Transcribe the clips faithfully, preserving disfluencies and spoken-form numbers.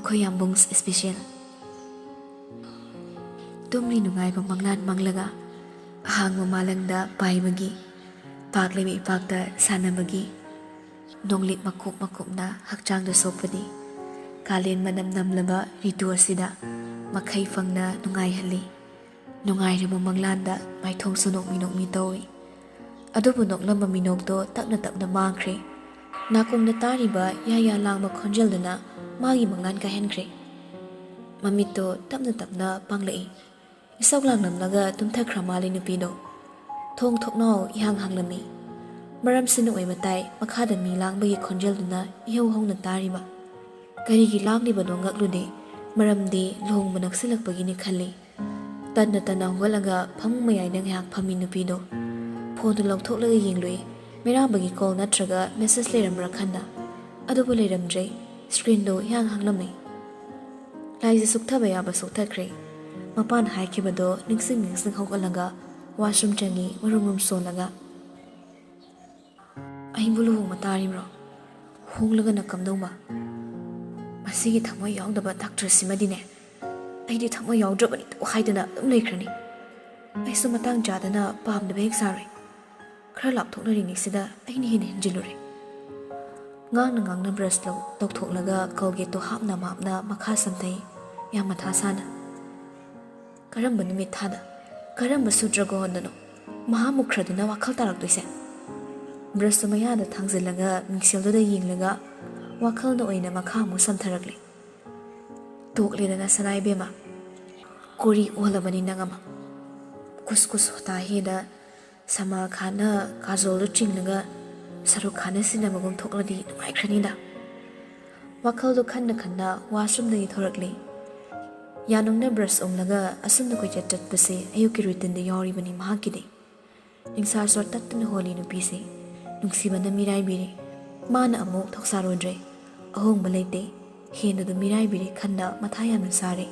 ꯈꯣꯏꯌꯥꯝꯕꯨꯡ special. ꯇꯨꯝꯂꯤ ꯅꯨꯡꯉꯥꯏꯕ ꯃꯪꯂꯥꯟ ꯃꯪꯂꯒ, ꯑꯍꯥꯡꯕ ꯃꯥꯂꯪꯗ ꯄꯥꯏꯕꯒꯤ, ꯄꯥꯛꯂꯤꯕ ꯏꯄꯥꯛꯇ ꯁꯥꯟꯅꯕꯒꯤ, ꯅꯣꯡꯂꯤꯛ ꯃꯀꯨꯞ ꯃꯀꯨꯞꯅ ꯍꯛꯆꯥꯡꯗ ꯁꯣꯛꯄꯗꯤ, ꯀꯥꯂꯦꯟ ꯃꯅꯝ ꯅꯝꯂꯕ ꯔꯤꯇꯨ ꯑꯁꯤꯗ ꯃꯈꯩ ꯐꯪꯅ ꯅꯨꯡꯉꯥꯏꯍꯜꯂꯤ꯫ ꯅꯨꯡꯉꯥꯏꯔꯕ ꯃꯪꯂꯥꯟꯗ ꯃꯥꯏꯊꯣꯡꯁꯨ ꯅꯣꯛꯃꯤ ꯅꯣꯛꯃꯤ ꯇꯧꯏ꯫ ꯑꯗꯨꯕꯨ ꯅꯣꯛꯂꯝꯕ ꯃꯤꯅꯣꯛꯇꯣ ꯇꯞꯅ ꯇꯞꯅ ꯃꯥꯡꯈ꯭ꯔꯦ꯫ ꯅꯥꯀꯣꯡꯗ ꯇꯥꯔꯤꯕ ꯌꯥ ꯌꯥ ꯂꯥꯡꯕ ꯈꯣꯟꯖꯦꯜꯗꯨꯅ ꯃꯥꯒꯤ ꯃꯪꯂꯥꯟ ꯀꯥꯏꯍꯟꯈ꯭ꯔꯦ꯫ ꯃꯃꯤꯠꯇꯣ ꯇꯞꯅ ꯇꯞꯅ ꯄꯥꯡꯂꯛꯏ꯫ ꯏꯁꯧ ꯂꯥꯡꯂꯝꯂꯒ ꯇꯨꯝꯊꯈ꯭ꯔ ꯃꯥꯜꯂꯤ ꯅꯨꯄꯤꯗꯣ꯫ "ꯊꯣꯡ ꯊꯣꯛꯅꯥꯎ" ꯏꯍꯥꯡ ꯍꯥꯡꯂꯝꯃꯤ꯫ ꯃꯔꯝꯁꯤꯅ ꯑꯣꯏꯕ ꯇꯥꯏ, ꯃꯈꯥꯗ ꯃꯤ ꯂꯥꯡꯕꯒꯤ ꯈꯣꯟꯖꯦꯜꯗꯨꯅ ꯏꯍꯧ ꯍꯧꯅ ꯇꯥꯔꯤꯕ꯫ ꯀꯔꯤꯒꯤ ꯂꯥꯡꯂꯤꯕꯅꯣ ꯉꯛꯂꯨꯗꯦ, ꯃꯔꯝꯗꯤ ꯂꯨꯍꯣꯡꯕ ꯅꯛꯁꯤꯜꯂꯛꯄꯒꯤꯅꯤ ꯈꯜꯂꯤ꯫ ꯇꯟꯅ ꯇꯟꯅ ꯍꯧꯒꯠꯂꯒ ꯐꯃꯨꯡ ꯃꯌꯥꯏꯗ ꯉꯥꯏꯍꯥꯛ ꯐꯝꯃꯤ ꯅꯨꯄꯤꯗꯣ꯫ ꯐꯣꯟꯗꯨ ꯂꯧꯊꯣꯛꯂꯒ ꯌꯦꯡꯂꯨꯏ, ꯃꯤꯔꯥꯕꯒꯤ ꯀꯣꯜ ꯅꯠꯇ꯭ꯔꯒ ꯃꯦꯁꯦꯖ ꯂꯩꯔꯝꯕ꯭ꯔꯥ ꯈꯟꯅ꯫ ꯑꯗꯨꯕꯨ ꯂꯩꯔꯝꯗ꯭ꯔꯦ, ꯁ꯭ꯀ꯭ꯔꯤꯟꯗꯣ ꯏꯍꯥꯡ ꯍꯥꯡꯂꯝꯃꯤ꯫ ꯂꯥꯏꯁꯦ ꯁꯨꯛꯊꯕ ꯌꯥꯕ ꯁꯨꯛꯊꯈ꯭ꯔꯦ꯫ ꯃꯄꯥꯅ ꯍꯥꯏꯈꯤꯕꯗꯣ ꯅꯤꯡꯁꯤꯡ ꯅꯤꯡꯁꯤꯡ ꯍꯧꯒꯠꯂꯒ ꯋꯥꯁꯔꯨꯝ ꯆꯪꯉꯤ, ꯃꯔꯨꯝ ꯃꯔꯨꯝ ꯁꯣꯜꯂꯒ꯫ "ꯑꯩꯕꯨ ꯂꯨꯍꯣꯡꯕ ꯇꯥꯔꯤꯕ꯭ꯔꯣ? ꯍꯣꯡꯂꯒꯅ ꯀꯝꯗꯧꯕ? ꯃꯁꯤꯒꯤ ꯊꯃꯣꯏ ꯌꯥꯎꯗꯕ ꯗꯥꯛꯇꯔꯁꯤꯃꯗꯤꯅꯦ, ꯑꯩꯗꯤ ꯊꯃꯣꯏ ꯌꯥꯎꯗ꯭ꯔꯕꯅꯤꯗꯣ ꯍꯥꯏꯗꯅ ꯑꯗꯨꯝ ꯂꯩꯈ꯭ꯔꯅꯤ꯫ ꯑꯩꯁꯨ ꯃꯇꯥꯡ ꯆꯥꯗꯅ ꯄꯥꯝꯗꯕ ꯍꯦꯛ ꯁꯥꯔꯣꯏ꯫ ꯈꯔ ꯂꯥꯞꯊꯣꯛꯅꯔꯤꯉꯩꯁꯤꯗ ꯑꯩꯅ ꯍꯦꯟꯅ ꯍꯦꯟꯖꯤꯜꯂꯨꯔꯦ"꯫ ꯉꯥꯡꯅ ꯉꯥꯡꯅ ꯕ꯭ꯔꯁ ꯂꯧ-, ꯇꯧꯊꯣꯛꯂꯒ ꯀꯣꯜꯒꯦꯠꯇꯣ ꯍꯥꯞꯅ ꯃꯥꯞꯅ ꯃꯈꯥ ꯁꯝꯊꯩ, ꯌꯥꯝ ꯃꯊꯥ ꯁꯥꯅ꯫ "ꯀꯔꯝꯕ ꯅꯨꯃꯤꯠ ꯊꯥꯗ, ꯀꯔꯝꯕ ꯁꯨꯗ꯭ꯔꯒꯣꯍꯣꯟꯗꯅꯣ ꯃꯍꯥꯃꯨꯈ꯭ꯔꯗꯨꯅ ꯋꯥꯈꯜ ꯇꯥꯔꯛꯇꯣꯏꯁꯦ?" ꯕ꯭ꯔꯁꯇꯨ ꯃꯌꯥꯗ ꯊꯥꯡꯖꯤꯜꯂꯒ ꯃꯤꯡꯁꯦꯜꯗꯨꯗ ꯌꯦꯡꯂꯒ ꯋꯥꯈꯜꯅ ꯑꯣꯏꯅ ꯃꯈꯥ ꯑꯃꯨꯛ ꯁꯝꯊꯔꯛꯂꯦ꯫ "ꯇꯣꯛꯂꯦꯗꯅ ꯁꯅꯥ ꯏꯕꯦꯝꯃ, ꯀꯣꯔꯤ ꯑꯣꯜꯂꯕꯅꯤ ꯅꯪ ꯑꯃ꯫ ꯀꯨꯁ ꯀꯨꯁ ꯍꯣꯇꯥ ꯍꯦꯗ ꯁꯜꯃꯥꯟ ꯈꯥꯟꯅ ꯀꯥꯖꯣꯜꯗꯨ ꯆꯤꯡꯂꯒ ꯁꯥꯔꯨꯛ ꯈꯥꯟꯅ ꯁꯤꯟꯅꯕꯒꯨꯝ ꯊꯣꯛꯂꯗꯤ ꯅꯨꯡꯉꯥꯏꯈ꯭ꯔꯅꯤꯗ"꯫ ꯋꯥꯈꯜꯗꯨ ꯈꯟꯅ ꯈꯟꯅ ꯋꯥꯁꯔꯨꯝꯗꯒꯤ ꯊꯣꯔꯛꯂꯤ꯫ ꯌꯥꯅꯨꯡꯅ ꯕ꯭ꯔꯁ ꯎꯝꯂꯒ ꯑꯁꯨꯝꯅ ꯀꯣꯏꯆꯠ ꯆꯠꯄꯁꯦ ꯑꯌꯨꯛꯀꯤ ꯔꯨꯇꯤꯟꯗ ꯌꯥꯎꯔꯤꯕꯅꯤ ꯃꯍꯥꯛꯀꯤꯗꯤ꯫ ꯅꯤꯡꯁꯥ ꯁꯣꯔ ꯇꯠꯇꯅ ꯍꯣꯜꯂꯤ ꯅꯨꯄꯤꯁꯦ꯫ ꯅꯨꯡꯁꯤꯕꯅ ꯃꯤꯔꯥꯏꯕꯤꯔꯦ꯫ ꯃꯥꯅ ꯑꯃꯨꯛ ꯊꯧꯁꯥꯔꯨꯗ꯭ꯔꯦ꯫ ꯑꯍꯣꯡꯕ ꯂꯩꯇꯦ꯫ ꯍꯦꯟꯅꯗꯨ ꯃꯤꯔꯥꯏꯕꯤꯔꯦ ꯈꯟꯅ ꯃꯊꯥ ꯌꯥꯝꯅ ꯁꯥꯔꯦ꯫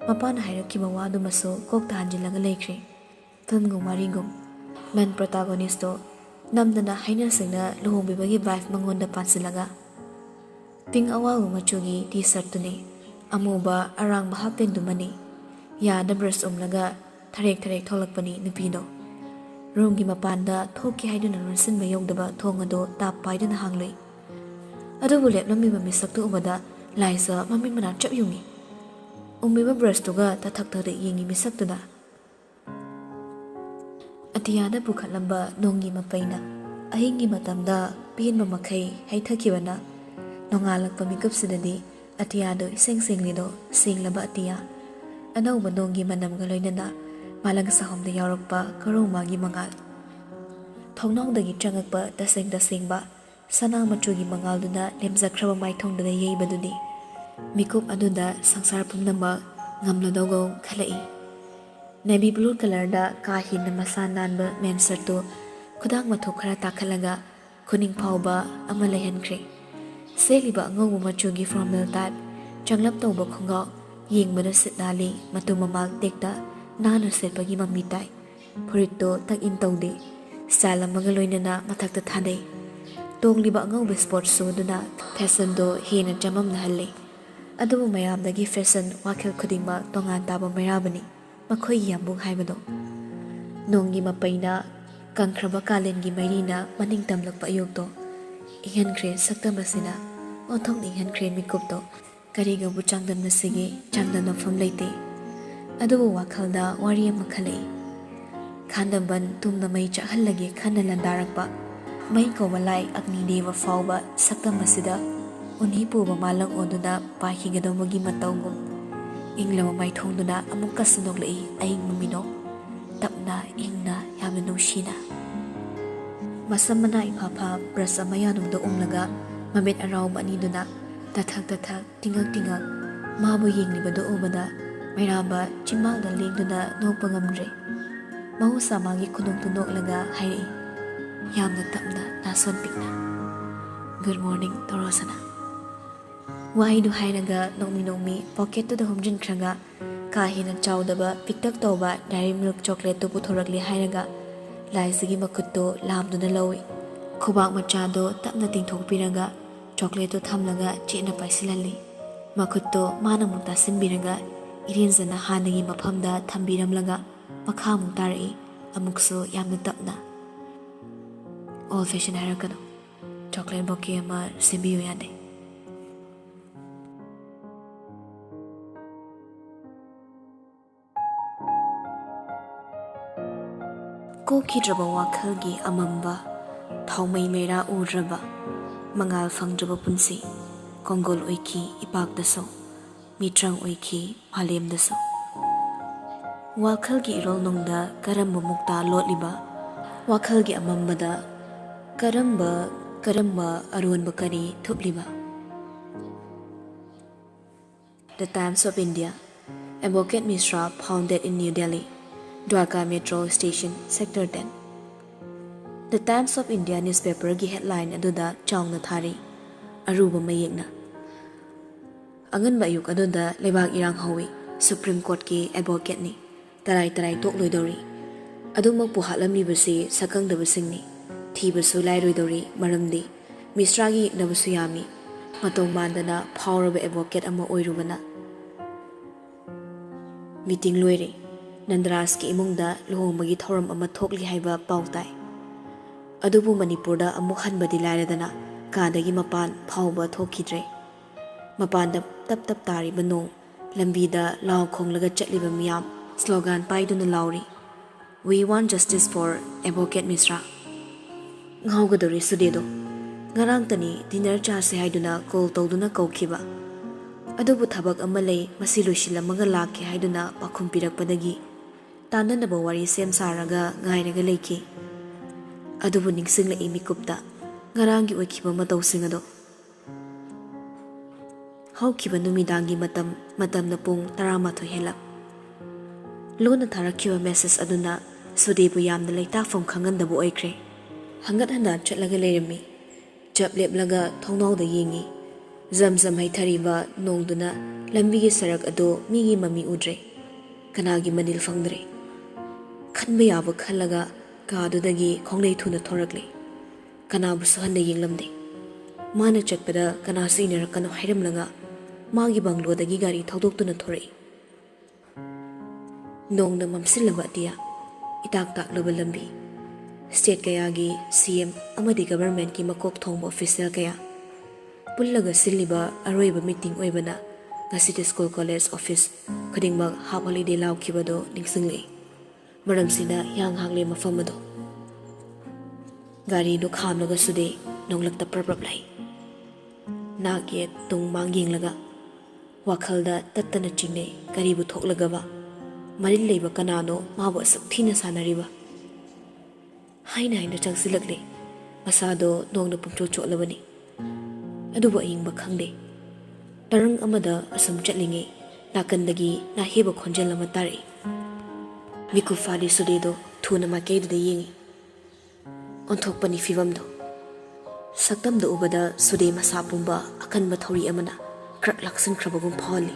ꯃꯄꯥꯅ ꯍꯥꯏꯔꯛꯈꯤꯕ ꯋꯥꯗꯨꯃꯁꯨ ꯀꯣꯛ ꯇꯥꯍꯟꯖꯤꯜꯂꯒ ꯂꯩꯈ꯭ꯔꯦ꯫ ꯐꯤꯂꯝꯒꯨꯝ ꯋꯥꯔꯤꯒꯨꯝ꯫ ꯃꯦꯟ ꯄ꯭ꯔꯣꯇꯥꯒꯣꯅꯤꯁꯇꯣ ꯅꯝꯗꯅ ꯍꯥꯏꯅ ꯁꯤꯡꯅ ꯂꯨꯍꯣꯡꯕꯤꯕꯒꯤ ꯚꯥꯏꯕ ꯃꯉꯣꯟꯗ ꯄꯥꯟꯁꯤꯜꯂꯒ꯫ ꯄꯤꯡ ꯑꯋꯥꯎꯕ ꯃꯆꯨꯒꯤ ꯇꯤ ꯁꯔꯠꯇꯨꯅꯤ꯫ ꯑꯃꯨꯕ ꯑꯔꯥꯡꯕ ꯍꯥꯞ ꯄꯦꯟꯗꯨꯃꯅꯤ꯫ ꯌꯥꯗ ꯕ꯭ꯔꯁ ꯎꯝꯂꯒ ꯊꯔꯦꯛ ꯊꯔꯦꯛ ꯊꯣꯛꯂꯛꯄꯅꯤ ꯅꯨꯄꯤꯗꯣ꯫ ꯔꯨꯝꯒꯤ ꯃꯄꯥꯟꯗ ꯊꯣꯛꯀꯦ ꯍꯥꯏꯗꯨꯅ ꯂꯣꯟꯁꯤꯟꯕ ꯌꯧꯗꯕ ꯊꯣꯡ ꯑꯗꯨ ꯇꯥꯞ ꯄꯥꯏꯗꯨꯅ ꯍꯥꯡꯂꯨꯏ꯫ ꯑꯗꯨꯕꯨ ꯂꯦꯞꯂꯝꯃꯤꯕ ꯃꯤꯁꯛꯇꯨ ꯎꯕꯗ ꯂꯥꯏꯖ ꯃꯃꯤꯠ ꯃꯅꯥ ꯆꯞ ꯌꯨꯡꯏ꯫ ꯎꯝꯃꯤꯕ ꯕ꯭ꯔꯁꯇꯨꯒ ꯇꯊꯛ ꯊꯛꯇ ꯌꯦꯡꯉꯤ ꯃꯤꯁꯛꯇꯨꯅ꯫ ꯑꯇꯤꯌꯥꯗ ꯄꯨꯈꯠꯂꯝꯕ ꯅꯣꯡꯒꯤ ꯃꯄꯩꯅ ꯑꯍꯤꯡꯒꯤ ꯃꯇꯝꯗ ꯄꯦꯟꯕ ꯃꯈꯩ ꯍꯩꯊꯈꯤꯕꯅ ꯅꯣꯡꯉꯥꯜꯂꯛꯄ ꯃꯤꯀꯨꯞꯁꯤꯗꯗꯤ ꯑꯇꯤꯌꯥꯗꯨ ꯏꯁꯦꯡ ꯁꯦꯡꯂꯤꯗꯣ, ꯁꯦꯡꯂꯕ ꯑꯇꯤꯌꯥ꯫ ꯑꯅꯧꯕ ꯅꯣꯡꯒꯤ ꯃꯅꯝꯒ ꯂꯣꯏꯅꯅ ꯃꯥꯂꯪ ꯁꯍꯣꯝꯗ ꯌꯥꯎꯔꯛꯄ ꯀꯔꯣꯃꯥꯒꯤ ꯃꯉꯥꯜ꯫ ꯊꯣꯡꯅꯥꯎꯗꯒꯤ ꯆꯪꯉꯛꯄ ꯇꯁꯦꯡ ꯇꯁꯦꯡꯕ ꯁꯅꯥ ꯃꯆꯨꯒꯤ ꯃꯉꯥꯜꯗꯨꯅ ꯂꯦꯝꯖꯈ꯭ꯔꯕ ꯃꯥꯏꯊꯣꯡꯗꯨꯗ ꯌꯩꯕꯗꯨꯅꯤ꯫ ꯃꯤꯀꯨꯞ ꯑꯗꯨꯗ ꯁꯪꯁꯥꯔ ꯄꯨꯝꯅꯃꯛ ꯉꯝꯂꯗꯧꯒꯨꯝ ꯈꯜꯂꯛꯏ꯫ ꯅꯦꯚꯤ ꯕ꯭ꯂꯨ ꯀꯂꯔꯗ ꯀꯥ ꯍꯦꯟꯅ ꯃꯁꯥ ꯅꯥꯟꯕ ꯃꯦꯟ ꯁꯔꯠꯇꯨ ꯈꯨꯗꯥꯡ ꯃꯊꯣꯛ ꯈꯔ ꯇꯥꯈꯠꯂꯒ ꯈꯨꯅꯤꯡ ꯐꯥꯎꯕ ꯑꯃ ꯂꯩꯍꯟꯈ꯭ꯔꯦ꯫ ꯁꯦꯠꯂꯤꯕ ꯑꯉꯧꯕ ꯃꯆꯨꯒꯤ ꯐꯣꯔꯃꯦꯜ ꯇꯥꯏꯞ ꯆꯪꯂꯞ ꯇꯧꯕ ꯈꯣꯡꯒ꯭ꯔꯥꯎ ꯌꯦꯡꯕꯗ ꯁꯤꯠ ꯅꯥꯜꯂꯤ, ꯃꯇꯨ ꯃꯃꯥꯜ ꯇꯦꯛꯇ ꯅꯥꯟꯅ ꯁꯦꯠꯄꯒꯤ ꯃꯃꯤ ꯇꯥꯏ꯫ ꯐꯨꯔꯤꯠꯇꯣ ꯇꯛ ꯏꯟ ꯇꯧꯗꯦ꯫ ꯁ꯭ꯇꯥꯏꯜ ꯑꯃꯒ ꯂꯣꯏꯅꯅ ꯃꯊꯛꯇ ꯊꯥꯗꯩ꯫ ꯇꯣꯡꯂꯤꯕ ꯑꯉꯧꯕ ꯁ꯭ꯄꯣꯔꯠ ꯁꯨꯗꯨꯅ ꯐꯦꯁꯟꯗꯣ ꯍꯦꯟꯅ ꯆꯃꯝꯅꯍꯜꯂꯤ꯫ ꯑꯗꯨꯕꯨ ꯃꯌꯥꯝꯗꯒꯤ ꯐꯦꯁꯟ ꯋꯥꯈꯜ ꯈꯨꯗꯤꯡꯃꯛ ꯇꯣꯉꯥꯟ ꯇꯥꯕ ꯃꯩꯔꯥꯕꯅꯤ ꯃꯈꯣꯏꯒꯤ ꯌꯥꯝꯕꯨꯡ ꯍꯥꯏꯕꯗꯣ꯫ ꯅꯣꯡꯒꯤ ꯃꯄꯩꯅ ꯀꯪꯈ꯭ꯔꯕ ꯀꯥꯂꯦꯟꯒꯤ ꯃꯩꯔꯤꯅ ꯃꯅꯤꯡ ꯇꯝꯂꯛꯄ ꯑꯌꯨꯛꯇꯣ ꯏꯪꯍꯟꯈ꯭ꯔꯦ ꯁꯛꯇꯝ ꯑꯁꯤꯅ꯫ ꯑꯣꯟꯊꯣꯛꯅ ꯏꯪꯍꯟꯈ꯭ꯔꯦ ꯃꯤꯀꯨꯞꯇꯣ꯫ ꯀꯔꯤꯒꯕꯨ ꯆꯥꯡꯗꯝꯅꯁꯤꯒꯦ? ꯆꯥꯡꯗꯝꯅꯐꯝ ꯂꯩꯇꯦ꯫ ꯑꯗꯨꯕꯨ ꯋꯥꯈꯜꯗ ꯋꯥꯔꯤ ꯑꯃ ꯈꯜꯂꯛꯏ꯫ ꯈꯥꯟꯗꯝꯕꯟ ꯇꯨꯝꯅ ꯃꯩ ꯆꯥꯛꯍꯜꯂꯒꯦ ꯈꯟꯅ ꯂꯥꯟꯗꯥꯔꯛꯄ ꯃꯩ ꯀꯧꯕ ꯂꯥꯏ ꯑꯒꯅꯤꯗꯦꯕ ꯐꯥꯎꯕ ꯁꯛꯇꯝ ꯑꯁꯤꯗ ꯎꯟꯍꯤ ꯄꯨꯕ ꯃꯥꯂꯪ ꯑꯣꯟꯗꯨꯅ ꯄꯥꯏꯈꯤꯒꯗꯧꯕꯒꯤ ꯃꯇꯧꯒꯨꯝ꯫ ꯏꯪꯂꯕ ꯃꯥꯏꯊꯣꯡꯗꯨꯅ ꯑꯃꯨꯛꯀꯁꯨ ꯅꯣꯛꯂꯛꯏ ꯑꯏꯪꯕ ꯃꯤꯅꯣꯛ꯫ ꯇꯞꯅ, ꯏꯪꯅ, ꯌꯥꯝꯅ ꯅꯨꯡꯁꯤꯅ꯫ ꯃꯁꯝ ꯃꯅꯥ ꯏꯐꯥ ꯐꯥ ꯕ꯭ꯔꯁ ꯑꯃ ꯌꯥꯅꯨꯡꯗ ꯎꯝꯂꯒ ꯃꯃꯤꯠ ꯑꯔꯥꯎꯕ ꯑꯅꯤꯗꯨꯅ ꯇꯊꯛ ꯇꯊꯛ, ꯇꯤꯡꯉꯛ ꯇꯤꯡꯉꯛ ꯃꯥꯕꯨ ꯌꯦꯡꯂꯤꯕꯗꯨ ꯎꯕꯗ ꯃꯩꯔꯥꯕ ꯆꯤꯝꯕꯥꯜꯗ ꯂꯦꯡꯗꯨꯅ ꯅꯣꯛꯄ ꯉꯝꯗ꯭ꯔꯦ꯫ ꯃꯍꯧꯁꯥ ꯃꯥꯒꯤ ꯈꯨꯅꯣꯛꯇꯨ ꯅꯣꯛꯂꯒ ꯍꯥꯏꯔꯛꯏ, ꯌꯥꯝꯅ ꯇꯞꯅ, ꯅꯥꯁꯣꯟ ꯄꯤꯛꯅ, "Good morning, ꯇꯣꯔꯣꯁꯅꯥ꯫" ꯋꯥꯍꯩꯗꯨ ꯍꯥꯏꯔꯒ ꯅꯣꯛꯃꯤ ꯅꯣꯛꯃꯤ ꯄꯣꯀꯦꯠꯇꯨꯗ ꯍꯨꯝꯖꯤꯟꯈ꯭ꯔꯒ ꯀꯥ ꯍꯦꯟꯅ ꯆꯥꯎꯗꯕ ꯄꯤꯛꯇꯛ ꯇꯧꯕ Dairy Milk chocolate ꯇꯨ ꯄꯨꯊꯣꯔꯛꯂꯦ ꯍꯥꯏꯔꯒ ꯂꯥꯏꯖꯒꯤ ꯃꯈꯨꯠꯇꯨ ꯂꯥꯝꯗꯨꯅ ꯂꯧꯏ꯫ ꯈꯨꯕꯥꯛ ꯃꯆꯥꯗꯨ ꯇꯞꯅ ꯇꯤꯡꯊꯣꯛꯄꯤꯔꯒ ꯆꯣꯀ꯭ꯂꯦꯠꯇꯣ ꯊꯝꯂꯒ ꯆꯦꯠꯅ ꯄꯥꯏꯁꯤꯜꯍꯜꯂꯤ꯫ ꯃꯈꯨꯠꯇꯣ ꯃꯥꯅ ꯑꯃꯨꯛ ꯇꯥꯁꯤꯟꯕꯤꯔꯒ ꯏꯔꯦꯟꯖꯅ ꯍꯥꯟꯅꯒꯤ ꯃꯐꯝꯗ ꯊꯝꯕꯤꯔꯝꯂꯒ ꯃꯈꯥ ꯑꯃꯨꯛ ꯇꯥꯔꯛꯏ, ꯑꯃꯨꯛꯁꯨ ꯌꯥꯝꯅ ꯇꯞꯅ꯫ "ꯑꯣꯜ ꯐꯦꯁꯟ ꯍꯥꯏꯔꯛꯀꯅꯨ, ꯆꯣꯀ꯭ꯂꯦꯠ ꯕꯣꯀꯦ ꯑꯃ ꯁꯦꯝꯕꯤꯌꯨ ꯌꯥꯗꯦ?" ꯀꯣꯛꯈꯤꯗ꯭ꯔꯕ ꯋꯥꯈꯜꯒꯤ ꯑꯃꯝꯕ, ꯊꯥꯎꯃꯩ ꯃꯩꯔꯥ ꯎꯗ꯭ꯔꯕ, ꯃꯉꯥꯜ ꯐꯪꯗ꯭ꯔꯕ ꯄꯨꯟꯁꯤ, ꯀꯣꯡꯒꯣꯜ ꯑꯣꯏꯈꯤ ꯏꯄꯥꯛꯇꯁꯨ, ꯃꯤꯇ꯭ꯔꯪ ꯑꯣꯏꯈꯤ ꯃꯥꯂꯦꯝꯗꯁꯨ꯫ ꯋꯥꯈꯜꯒꯤ ꯏꯔꯣꯜꯅꯨꯡꯗ ꯀꯔꯝꯕ ꯃꯨꯛꯇꯥ ꯂꯣꯠꯂꯤꯕ? ꯋꯥꯈꯜꯒꯤ ꯑꯃꯝꯕꯗ ꯀꯔꯝꯕ, ꯀꯔꯝꯕ ꯑꯔꯣꯟꯕ ꯀꯔꯤ ꯊꯨꯞꯂꯤꯕ? The Times of India, Advocate Mishra founded in New Delhi, Dwarka Metro Station, Sector ten. The Times of India newspaperꯒꯤ headline ꯑꯗꯨꯗ ꯆꯥꯎꯅ ꯊꯥꯔꯤ, ꯑꯔꯨꯕ ꯃꯌꯦꯛꯅ꯫ ꯑꯉꯟꯕ ꯑꯌꯨꯛ ꯑꯗꯨꯗ ꯂꯩꯕꯥꯛ ꯏꯔꯥꯡ ꯍꯧꯏ꯫ Supreme Courtꯀꯤ advocateꯅꯤ꯫ ꯇꯔꯥꯏ ꯇꯔꯥꯏ ꯇꯣꯛꯂꯣꯏꯗꯧꯔꯤ꯫ ꯑꯗꯨꯃꯛꯄꯨ ꯍꯥꯠꯂꯝꯂꯤꯕꯁꯤ ꯁꯛꯈꯪꯗꯕꯁꯤꯡꯅꯤ꯫ ꯊꯤꯕꯁꯨ ꯂꯥꯏꯔꯣꯏꯗꯧꯔꯤ, ꯃꯔꯝꯗꯤ ꯃꯤꯁ꯭ꯔꯥꯒꯤ ꯌꯦꯛꯅꯕꯁꯨ ꯌꯥꯝꯃꯤ꯫ ꯃꯇꯧ ꯃꯥꯟꯗꯅ ꯐꯥꯎꯔꯕ advocate ꯑꯃ ꯑꯣꯏꯔꯨꯕꯅ꯫ Meeting ꯂꯣꯏꯔꯦ꯫ ꯅꯟꯗꯔꯥꯖꯀꯤ ꯏꯃꯨꯡꯗ ꯂꯨꯍꯣꯡꯕꯒꯤ ꯊꯧꯔꯝ ꯑꯃ ꯊꯣꯛꯂꯤ ꯍꯥꯏꯕ ꯄꯥꯎ ꯇꯥꯏ꯫ ꯑꯗꯨꯕꯨ ꯃꯅꯤꯄꯨꯔꯗ ꯑꯃꯨꯛ ꯍꯟꯕꯗꯤ ꯂꯥꯏꯔꯗꯅ ꯀꯥꯗꯒꯤ ꯃꯄꯥꯟ ꯐꯥꯎꯕ ꯊꯣꯛꯈꯤꯗ꯭ꯔꯦ꯫ ꯃꯄꯥꯟꯗ ꯇꯞ ꯇꯞ ꯇꯥꯔꯤꯕ ꯅꯣꯡ, ꯂꯝꯕꯤꯗ ꯂꯥꯎ ꯈꯣꯡꯂꯒ ꯆꯠꯂꯤꯕ ꯃꯤꯌꯥꯝ slogan ꯄꯥꯏꯗꯨꯅ ꯂꯥꯎꯔꯤ, "We want justice for Advocate Mishra." ꯉꯥꯎꯒꯗꯧꯔꯦ ꯁꯨꯗꯦꯗꯣ꯫ ꯉꯔꯥꯡꯇꯅꯤ dinner ꯆꯥꯁꯦ ꯍꯥꯏꯗꯨꯅ call ꯇꯧꯗꯨꯅ ꯀꯧꯈꯤꯕ꯫ ꯑꯗꯨꯕꯨ ꯊꯕꯛ ꯑꯃ ꯂꯩ, ꯃꯁꯤ ꯂꯣꯏꯁꯤꯜꯂꯝꯃꯒ ꯂꯥꯛꯀꯦ ꯍꯥꯏꯗꯨꯅ ꯄꯥꯎꯈꯨꯝ ꯄꯤꯔꯛꯄꯗꯒꯤ ꯇꯥꯟꯅꯅꯕ ꯋꯥꯔꯤ ꯁꯦꯝ ꯁꯥꯔꯒ ꯉꯥꯏꯔꯒ ꯂꯩꯈꯤ꯫ ꯑꯗꯨꯕꯨ ꯅꯤꯡꯁꯤꯡꯂꯛꯏ ꯃꯤꯀꯨꯞꯇ ꯉꯔꯥꯡꯒꯤ ꯑꯣꯏꯈꯤꯕ ꯃꯇꯧꯁꯤꯡ ꯑꯗꯣ꯫ ꯍꯧꯈꯤꯕ ꯅꯨꯃꯤꯗꯥꯡꯒꯤ ꯃꯇꯝ, ꯃꯇꯝꯅ ꯄꯨꯡ ꯇꯔꯥꯃꯥꯊꯣꯏ ꯍꯦꯜꯂꯛ꯫ ꯂꯣꯟꯅ ꯊꯥꯔꯛꯈꯤꯕ message ꯑꯗꯨꯅ ꯁꯨꯗꯦꯕꯨ ꯌꯥꯝꯅ ꯂꯩꯇꯥꯐꯝ ꯈꯪꯍꯟꯗꯕ ꯑꯣꯏꯈ꯭ꯔꯦ꯫ ꯍꯪꯒꯠ ꯍꯟꯗ ꯆꯠꯂꯒ ꯂꯩꯔꯝꯃꯤ꯫ ꯆꯞ ꯂꯦꯞꯂꯒ ꯊꯣꯡꯅꯥꯎꯗ ꯌꯦꯡꯉꯤ꯫ ꯖꯝ ꯖꯝ ꯍꯩꯊꯔꯤꯕ ꯅꯣꯡꯗꯨꯅ ꯂꯝꯕꯤꯒꯤ ꯁꯔꯛ ꯑꯗꯨ ꯃꯤꯒꯤ ꯃꯃꯤ ꯎꯗ꯭ꯔꯦ꯫ ꯀꯅꯥꯒꯤ ꯃꯅꯤꯜ ꯐꯪꯗ꯭ꯔꯦ꯫ ꯈꯟꯕ ꯌꯥꯕ ꯈꯜꯂꯒ ꯀꯥꯗꯨꯗꯒꯤ ꯈꯣꯡꯂꯩ ꯊꯨꯅ ꯊꯣꯔꯛꯂꯦ꯫ ꯀꯅꯥꯕꯨꯁꯨ ꯍꯟꯅ ꯌꯦꯡꯂꯝꯗꯦ꯫ ꯃꯥꯅ ꯆꯠꯄꯗ ꯀꯅꯥꯁꯨ ꯏꯟꯅꯔꯛꯀꯅꯨ ꯍꯥꯏꯔꯝꯂꯒ ꯃꯥꯒꯤ ꯕꯪꯒ꯭ꯂꯣꯗꯒꯤ ꯒꯥꯔꯤ ꯊꯧꯗꯣꯛꯇꯨꯅ ꯊꯣꯔꯛꯏ꯫ ꯅꯣꯡꯅ ꯃꯝꯁꯤꯜꯂꯕ ꯑꯇꯤꯌꯥ, ꯏꯇꯥꯛ ꯇꯥꯛꯂꯕ ꯂꯝꯕꯤ, ꯁ꯭ꯇꯦꯠ ꯀꯌꯥꯒꯤ ꯁꯤ ꯑꯦꯝ ꯑꯃꯗꯤ ꯒꯚꯔꯟꯃꯦꯟꯠꯀꯤ ꯃꯀꯣꯛ ꯊꯣꯡꯕ ꯑꯣꯐꯤꯁꯤꯌꯦꯜ ꯀꯌꯥ ꯄꯨꯜꯂꯒ ꯁꯤꯜꯂꯤꯕ ꯑꯔꯣꯏꯕ ꯃꯤꯇꯤꯡ ꯑꯣꯏꯕꯅ ꯉꯁꯤꯗꯤ ꯁ꯭ꯀꯨꯜ ꯀꯣꯂꯦꯖ ꯑꯣꯐꯤꯁ ꯈꯨꯗꯤꯡꯃꯛ ꯍꯥꯞ ꯍꯣꯂꯤꯗꯦ ꯂꯥꯎꯈꯤꯕꯗꯣ ꯅꯤꯡꯁꯤꯡꯂꯛꯏ꯫ ꯃꯔꯝꯁꯤꯅ ꯍꯤꯌꯥꯡ ꯍꯥꯡꯂꯦ ꯃꯐꯝ ꯑꯗꯣ꯫ ꯒꯥꯔꯤꯗꯨ ꯈꯥꯝꯂꯒꯁꯨꯗꯤ ꯅꯣꯡꯂꯛꯇ ꯄ꯭ꯔꯞ ꯄ꯭ꯔꯞ ꯂꯥꯛꯏ꯫ ꯅꯥꯛ ꯌꯦꯠ ꯇꯨꯡ ꯃꯥꯡ ꯌꯦꯡꯂꯒ ꯋꯥꯈꯜꯗ ꯇꯠꯇꯅ ꯆꯤꯡꯅꯩ, ꯀꯔꯤꯕꯨ ꯊꯣꯛꯂꯒꯕ? ꯃꯔꯤꯜ ꯂꯩꯕ ꯀꯅꯥꯅꯣ ꯃꯥꯕꯨ ꯑꯁꯨꯛ ꯊꯤꯅ ꯁꯥꯟꯅꯔꯤꯕ? ꯍꯥꯏꯅ ꯍꯥꯏꯅ ꯆꯪꯁꯤꯜꯂꯛꯂꯦ꯫ ꯃꯁꯥꯗꯣ ꯅꯣꯡꯅ ꯄꯨꯡꯆꯣꯠ ꯆꯣꯠꯂꯕꯅꯤ꯫ ꯑꯗꯨꯕꯨ ꯑꯌꯤꯡꯕ ꯈꯪꯗꯦ꯫ ꯇꯔꯪ ꯑꯃꯗ ꯑꯁꯨꯝ ꯆꯠꯂꯤꯉꯩ ꯅꯥꯀꯟꯗꯒꯤ ꯅꯥꯍꯦꯕ ꯈꯣꯟꯖꯦꯜ ꯑꯃ ꯇꯥꯔꯛꯏ꯫ ꯃꯤꯀꯨꯞ ꯐꯥꯗꯦ ꯁꯨꯗꯦꯗꯣ ꯊꯨꯅ ꯃꯥꯏꯀꯩꯗꯨꯗ ꯌꯦꯡꯉꯤ꯫ ꯑꯣꯟꯊꯣꯛꯄꯅꯤ ꯐꯤꯕꯝꯗꯣ꯫ ꯁꯛꯇꯝꯗꯨ ꯎꯕꯗ ꯁꯨꯗꯦ ꯃꯁꯥ ꯄꯨꯝꯕ ꯑꯀꯟꯕ ꯊꯧꯔꯤ ꯑꯃꯅ ꯀ꯭ꯔꯛ ꯂꯥꯛꯁꯤꯟꯈ꯭ꯔꯕꯒꯨꯝ ꯐꯥꯎꯍꯜꯂꯤ꯫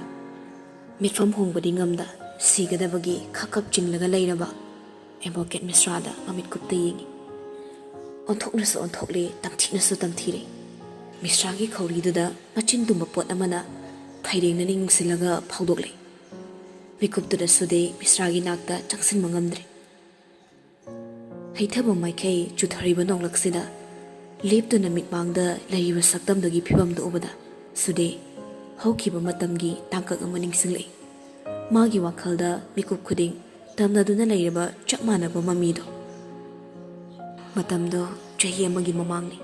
ꯃꯤꯠꯐꯝ ꯍꯣꯡꯕꯗꯤ ꯉꯝꯗ ꯁꯤꯒꯗꯕꯒꯤ ꯈꯞ ꯈꯞ ꯆꯤꯡꯂꯒ ꯂꯩꯔꯕ ꯑꯦꯗꯚꯣꯀꯦꯠ ꯃꯤꯁ꯭ꯔꯥꯗ ꯃꯃꯤꯠ ꯀꯨꯞꯇ ꯌꯦꯡꯉꯤ꯫ ꯑꯣꯟꯊꯣꯛꯅꯁꯨ ꯑꯣꯟꯊꯣꯛꯂꯦ, ꯇꯝꯊꯤꯅꯁꯨ ꯇꯝꯊꯤꯔꯦ꯫ ꯃꯤꯁ꯭ꯔꯥꯒꯤ ꯈꯧꯔꯤꯗꯨꯗ ꯃꯆꯤꯟ ꯇꯨꯝꯕ ꯄꯣꯠ ꯑꯃꯅ ꯐꯩꯔꯦꯡꯅꯅ ꯌꯨꯡꯁꯤꯜꯂꯒ ꯐꯥꯎꯗꯣꯛꯂꯦ꯫ ꯃꯤꯀꯨꯞꯇꯨꯗ ꯁꯨꯗꯦ ꯃꯤꯁ꯭ꯔꯥꯒꯤ ꯅꯥꯛꯇ ꯆꯪꯁꯤꯟꯕ ꯉꯝꯗ꯭ꯔꯦ꯫ ꯍꯩꯊꯕ ꯃꯥꯏꯀꯩ ꯆꯨꯊꯔꯤꯕ ꯅꯣꯡꯂꯛꯁꯤꯗ ꯂꯦꯞꯇꯨꯅ ꯃꯤꯠꯃꯥꯡꯗ ꯂꯩꯔꯤꯕ ꯁꯛꯇꯝꯗꯨꯒꯤ ꯐꯤꯕꯝꯗꯨ ꯎꯕꯗ ꯁꯨꯗꯦ ꯍꯧꯈꯤꯕ ꯃꯇꯝꯒꯤ ꯇꯥꯡꯀꯛ ꯑꯃ ꯅꯤꯡꯁꯤꯡꯂꯛꯏ꯫ ꯃꯥꯒꯤ ꯋꯥꯈꯜꯗ ꯃꯤꯀꯨꯞ ꯈꯨꯗꯤꯡ ꯇꯝꯅꯗꯨꯅ ꯂꯩꯔꯕ ꯆꯞ ꯃꯥꯟꯅꯕ ꯃꯃꯤꯗꯣ꯫ ꯃꯇꯝꯗꯣ ꯆꯍꯤ ꯑꯃꯒꯤ ꯃꯃꯥꯡꯅꯤ꯫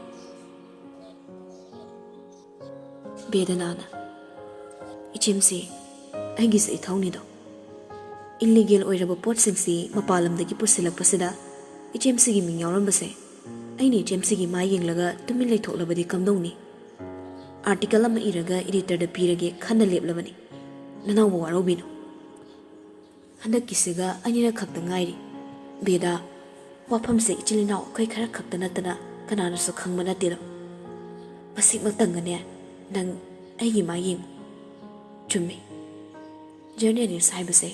ꯕꯦꯗꯅꯥꯅ, "ꯏꯆꯦꯝꯁꯤ, ꯑꯩꯒꯤꯁꯨ ꯏꯊꯧꯅꯤꯗꯣ꯫ ꯏꯜꯂꯤꯒꯦꯜ ꯑꯣꯏꯔꯕ ꯄꯣꯠꯁꯤꯡꯁꯤ ꯃꯄꯥꯟ ꯂꯝꯗꯒꯤ ꯄꯨꯁꯤꯜꯂꯛꯄꯁꯤꯗ ꯏꯆꯦꯝꯁꯤꯒꯤ ꯃꯤꯡ ꯌꯥꯎꯔꯝꯕꯁꯦ ꯑꯩꯅ ꯏꯆꯦꯝꯁꯤꯒꯤ ꯃꯥꯏ ꯌꯦꯡꯂꯒ ꯇꯨꯃꯤꯟ ꯂꯩꯊꯣꯛꯂꯕꯗꯤ ꯀꯝꯗꯧꯅꯤ? ꯑꯥꯔꯇꯤꯀꯜ ꯑꯃ ꯏꯔꯒ ꯏꯗꯤꯇꯔꯗ ꯄꯤꯔꯒꯦ ꯈꯟꯅ ꯂꯦꯞꯂꯕꯅꯤ꯫ ꯅꯅꯥꯎꯕ ꯋꯥꯔꯧꯕꯤꯅꯨ꯫ ꯍꯟꯗꯛꯀꯤꯁꯤꯒ ꯑꯅꯤꯔꯛ ꯈꯛꯇ ꯉꯥꯏꯔꯤ꯫ ꯕꯦꯗꯥ, ꯋꯥꯐꯝꯁꯦ ꯏꯆꯤꯜ ꯏꯅꯥꯎ ꯑꯩꯈꯣꯏ ꯈꯔ ꯈꯛꯇ ꯅꯠꯇꯅ ꯀꯅꯥꯅꯁꯨ ꯈꯪꯕ ꯅꯠꯇꯦꯗꯣ꯫ ꯃꯁꯤꯃꯛꯇꯪꯒꯅꯦ ꯅꯪ ꯑꯩꯒꯤ ꯃꯥꯏ ꯌꯦꯡꯉꯨ꯫ ꯆꯨꯝꯃꯤ, ꯖꯔꯅꯦꯂꯤꯁ ꯍꯥꯏꯕꯁꯦ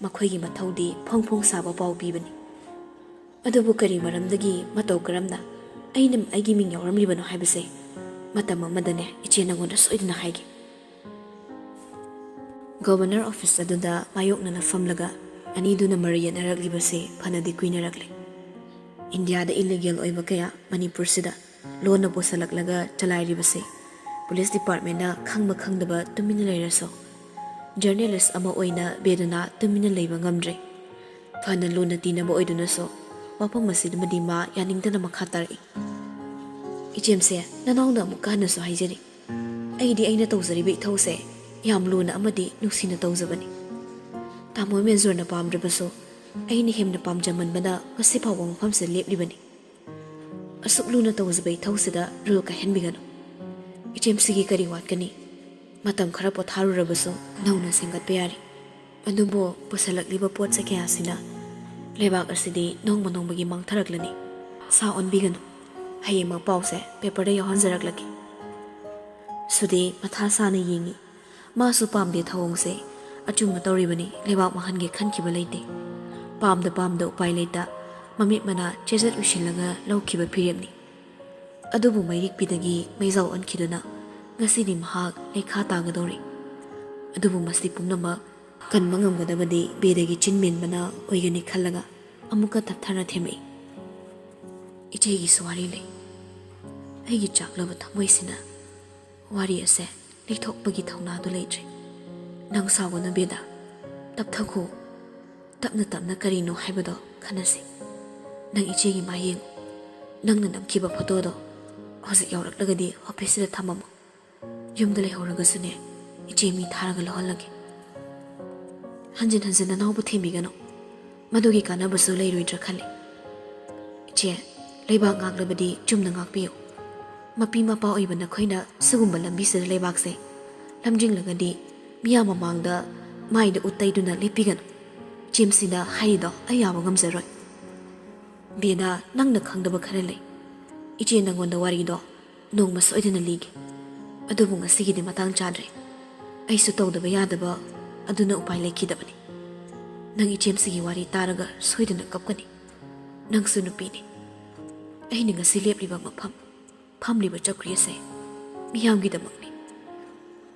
ꯃꯈꯣꯏꯒꯤ ꯃꯊꯧꯗꯤ ꯐꯣꯡ ꯐꯣꯡ ꯁꯥꯕ ꯄꯥꯎ ꯄꯤꯕꯅꯤ꯫ ꯑꯗꯨꯕꯨ ꯀꯔꯤ ꯃꯔꯝꯗꯒꯤ ꯃꯇꯧ ꯀꯔꯝꯅ ꯑꯩꯅ ꯑꯩꯒꯤ ꯃꯤꯡ ꯌꯥꯎꯔꯝꯂꯤꯕꯅꯣ ꯍꯥꯏꯕꯁꯦ ꯃꯇꯝ ꯑꯃꯗꯅꯦ, ꯏꯆꯦ ꯅꯉꯣꯟꯗ ꯁꯣꯏꯗꯅ ꯍꯥꯏꯒꯦ꯫ ꯒꯣꯕꯔꯅꯔ ꯑꯣꯐꯤꯁ ꯑꯗꯨꯗ ꯃꯥꯌꯣꯛꯅꯅ ꯐꯝꯂꯒ ꯑꯅꯤꯗꯨꯅ ꯃꯔꯩ ꯌꯦꯠꯅꯔꯛꯂꯤꯕꯁꯤ ꯐꯅꯗꯤ ꯀꯨꯏꯅꯔꯛꯂꯦ꯫ ꯏꯟꯗꯤꯌꯥꯗ ꯏꯂꯤꯒꯦꯜ ꯑꯣꯏꯕ ꯀꯌꯥ ꯃꯅꯤꯄꯨꯔꯁꯤꯗ ꯂꯣꯟꯅ ꯄꯨꯁꯜꯂꯛꯂꯒ ꯆꯂꯥꯏꯔꯤꯕꯁꯤ ꯄꯨꯂꯤꯁ ꯗꯤꯄꯥꯔꯠꯃꯦꯟꯅ ꯈꯪꯕ ꯈꯪꯗꯕ ꯇꯨꯃꯤꯟꯅ ꯂꯩꯔꯁꯨ, ꯖꯔꯅꯦꯂꯤꯁ ꯑꯃ ꯑꯣꯏꯅ ꯕꯦꯗꯅꯥ ꯇꯨꯃꯤꯟꯅ ꯂꯩꯕ ꯉꯝꯗ꯭ꯔꯦ꯫ ꯐꯅ ꯂꯨꯅ ꯇꯤꯟꯅꯕ ꯑꯣꯏꯗꯨꯅꯁꯨ ꯋꯥꯐꯝ ꯑꯁꯤꯃꯗꯤ ꯃꯥ ꯌꯥꯅꯤꯡꯗꯅ ꯃꯈꯥ ꯇꯥꯔꯛꯏ꯫ "ꯏꯆꯦꯝꯁꯦ, ꯅꯅꯥꯎꯅ ꯑꯃꯨꯛꯀ ꯍꯟꯅꯁꯨ ꯍꯥꯏꯖꯔꯤ, ꯑꯩꯗꯤ ꯑꯩꯅ ꯇꯧꯖꯔꯤꯕ ꯏꯊꯧꯁꯦ ꯌꯥꯝ ꯂꯨꯅ ꯑꯃꯗꯤ ꯅꯨꯡꯁꯤꯅ ꯇꯧꯖꯕꯅꯤ꯫ ꯇꯥꯃꯣ ꯃꯦꯖꯣꯔꯅ ꯄꯥꯝꯗ꯭ꯔꯕꯁꯨ ꯑꯩꯅ ꯍꯦꯟꯅ ꯄꯥꯝꯖꯃꯟꯕꯅ ꯉꯁꯤ ꯐꯥꯎꯕ ꯃꯐꯝꯁꯤꯗ ꯂꯦꯞꯂꯤꯕꯅꯤ꯫ ꯑꯁꯨꯛ ꯂꯨꯅ ꯇꯧꯖꯕ ꯏꯊꯧꯁꯤꯗ ꯔꯨꯜ ꯀꯥꯏꯍꯟꯕꯤꯒꯅꯨ꯫ ꯏꯆꯦꯝꯁꯤꯒꯤ ꯀꯔꯤ ꯋꯥꯠꯀꯅꯤ? ꯃꯇꯝ ꯈꯔ ꯄꯣꯊꯥꯔꯨꯔꯕꯁꯨ ꯅꯧꯅ ꯁꯦꯝꯒꯠꯄ ꯌꯥꯔꯤ꯫ ꯑꯗꯨꯕꯨ ꯄꯨꯁꯜꯂꯛꯂꯤꯕ ꯄꯣꯠꯁꯦ ꯀꯌꯥꯁꯤꯅ ꯂꯩꯕꯥꯛ ꯑꯁꯤꯗꯤ ꯅꯣꯡꯃ ꯅꯣꯡꯃꯒꯤ ꯃꯥꯡꯊꯔꯛꯂꯅꯤ꯫ ꯁꯥ ꯑꯣꯟꯕꯤꯒꯅꯨ꯫ ꯍꯌꯦꯡꯃꯛ ꯄꯥꯎꯁꯦ ꯄꯦꯄꯔꯗ ꯌꯥꯎꯍꯟꯖꯔꯛꯂꯒꯦ꯫" ꯁꯨꯗꯦ ꯃꯊꯥ ꯁꯥꯅ ꯌꯦꯡꯉꯤ꯫ ꯃꯥꯁꯨ ꯄꯥꯝꯗꯦ ꯊꯧꯑꯣꯡꯁꯦ꯫ ꯑꯆꯨꯝꯕ ꯇꯧꯔꯤꯕꯅꯤ, ꯂꯩꯕꯥꯛ ꯃꯥꯡꯍꯟꯒꯦ ꯈꯟꯈꯤꯕ ꯂꯩꯇꯦ꯫ ꯄꯥꯝꯗ ꯄꯥꯝꯗ ꯎꯄꯥꯏ ꯂꯩꯇ ꯃꯃꯤꯠ ꯃꯅꯥ ꯆꯦꯖꯠ ꯎꯏꯁꯤꯜꯂꯒ ꯂꯧꯈꯤꯕ ꯐꯤꯔꯦꯞꯅꯤ꯫ ꯑꯗꯨꯕꯨ ꯃꯩꯔꯤꯛꯄꯤꯗꯒꯤ ꯃꯩꯖꯥꯎ ꯑꯣꯟꯈꯤꯗꯨꯅ ꯉꯁꯤꯗꯤ ꯃꯍꯥꯛ ꯂꯩꯈꯥ ꯇꯥꯒꯗꯧꯔꯤ꯫ ꯑꯗꯨꯕꯨ ꯃꯁꯤ ꯄꯨꯝꯅꯃꯛ ꯀꯟꯕ ꯉꯝꯒꯗꯕꯗꯤ ꯕꯦꯗꯒꯤ ꯆꯤꯟ ꯃꯦꯟꯕꯅ ꯑꯣꯏꯒꯅꯤ ꯈꯜꯂꯒ ꯑꯃꯨꯛꯀ ꯇꯞꯊꯅ ꯊꯦꯝꯃꯛꯏ꯫ "ꯏꯆꯦꯒꯤꯁꯨ ꯋꯥꯔꯤ ꯂꯩ꯫ ꯑꯩꯒꯤ ꯆꯥꯛꯂꯕ ꯊꯃꯣꯏꯁꯤꯅ ꯋꯥꯔꯤ ꯑꯁꯦ ꯂꯤꯊꯣꯛꯄꯒꯤ ꯊꯧꯅꯥꯗꯨ ꯂꯩꯇ꯭ꯔꯦ꯫ ꯅꯪ ꯁꯥꯎꯒꯅꯨ ꯕꯦꯗꯥ꯫ ꯇꯞꯊꯈꯣ꯫ ꯇꯞꯅ ꯇꯞꯅ ꯀꯔꯤꯅꯣ ꯍꯥꯏꯕꯗꯣ ꯈꯟꯅꯁꯤ꯫ ꯅꯪ ꯏꯆꯦꯒꯤ ꯃꯥ ꯌꯦꯡꯉꯨ꯫ ꯅꯪꯅ ꯅꯝꯈꯤꯕ ꯐꯣꯇꯣꯗꯣ ꯍꯧꯖꯤꯛ ꯌꯧꯔꯛꯂꯒꯗꯤ ꯑꯣꯐꯤꯁꯁꯤꯗ ꯊꯝꯃꯝꯃꯣ꯫ ꯌꯨꯝꯗ ꯂꯩꯍꯧꯔꯒꯁꯨꯅꯦ, ꯏꯆꯦ ꯃꯤ ꯊꯥꯔꯒ ꯂꯧꯍꯜꯂꯒꯦ꯫" "ꯍꯟꯖꯤꯟ ꯍꯟꯖꯤꯟ ꯅꯅꯥꯎꯕꯨ ꯊꯦꯝꯕꯤꯒꯅꯨ꯫ ꯃꯗꯨꯒꯤ ꯀꯥꯟꯅꯕꯁꯨ ꯂꯩꯔꯣꯏꯗ꯭ꯔꯥ ꯈꯜꯂꯤ꯫" "ꯏꯆꯦ, ꯂꯩꯕꯥꯛ ꯉꯥꯛꯂꯕꯗꯤ ꯆꯨꯝꯅ ꯉꯥꯛꯄꯤꯌꯨ꯫ ꯃꯄꯤ ꯃꯄꯥ ꯑꯣꯏꯕ ꯅꯈꯣꯏꯅ ꯁꯤꯒꯨꯝꯕ ꯂꯝꯕꯤꯁꯤꯗ ꯂꯩꯕꯥꯛꯁꯦ ꯂꯝꯖꯤꯡꯂꯒꯗꯤ ꯃꯤꯌꯥꯝ ꯃꯃꯥꯡꯗ ꯃꯥꯏꯗ ꯎꯠ ꯇꯩꯗꯨꯅ ꯂꯦꯞꯄꯤꯒꯅꯨ꯫ ꯏꯆꯦꯝꯁꯤꯅ ꯍꯥꯏꯔꯤꯗꯣ ꯑꯩ ꯌꯥꯕ ꯉꯝꯖꯔꯣꯏ꯫" "ꯕꯦꯗꯥ, ꯅꯪꯅ ꯈꯪꯗꯕ ꯈꯔ ꯂꯩ꯫ ꯏꯆꯦ ꯅꯪꯉꯣꯟꯗ ꯋꯥꯔꯤꯗꯣ ꯅꯣꯡꯃ ꯁꯣꯏꯗꯅ ꯂꯤꯒꯦ꯫ ꯑꯗꯨꯕꯨ ꯉꯁꯤꯒꯤꯗꯤ ꯃꯇꯥꯡ ꯆꯥꯗ꯭ꯔꯦ꯫ ꯑꯩꯁꯨ ꯇꯧꯗꯕ ꯌꯥꯗꯕ ꯑꯗꯨꯅ ꯎꯄꯥꯏ ꯂꯩꯈꯤꯗꯕꯅꯤ꯫ ꯅꯪ ꯏꯆꯦꯝꯁꯤꯒꯤ ꯋꯥꯔꯤ ꯇꯥꯔꯒ ꯁꯣꯏꯗꯅ ꯀꯞꯀꯅꯤ꯫ ꯅꯪꯁꯨ ꯅꯨꯄꯤꯅꯤ꯫ ꯑꯩꯅ ꯉꯁꯤ ꯂꯦꯞꯂꯤꯕ ꯃꯐꯝ, ꯐꯝꯂꯤꯕ ꯆꯧꯀ꯭ꯔꯤ ꯑꯁꯦ ꯃꯤꯌꯥꯝꯒꯤꯗꯃꯛꯅꯤ꯫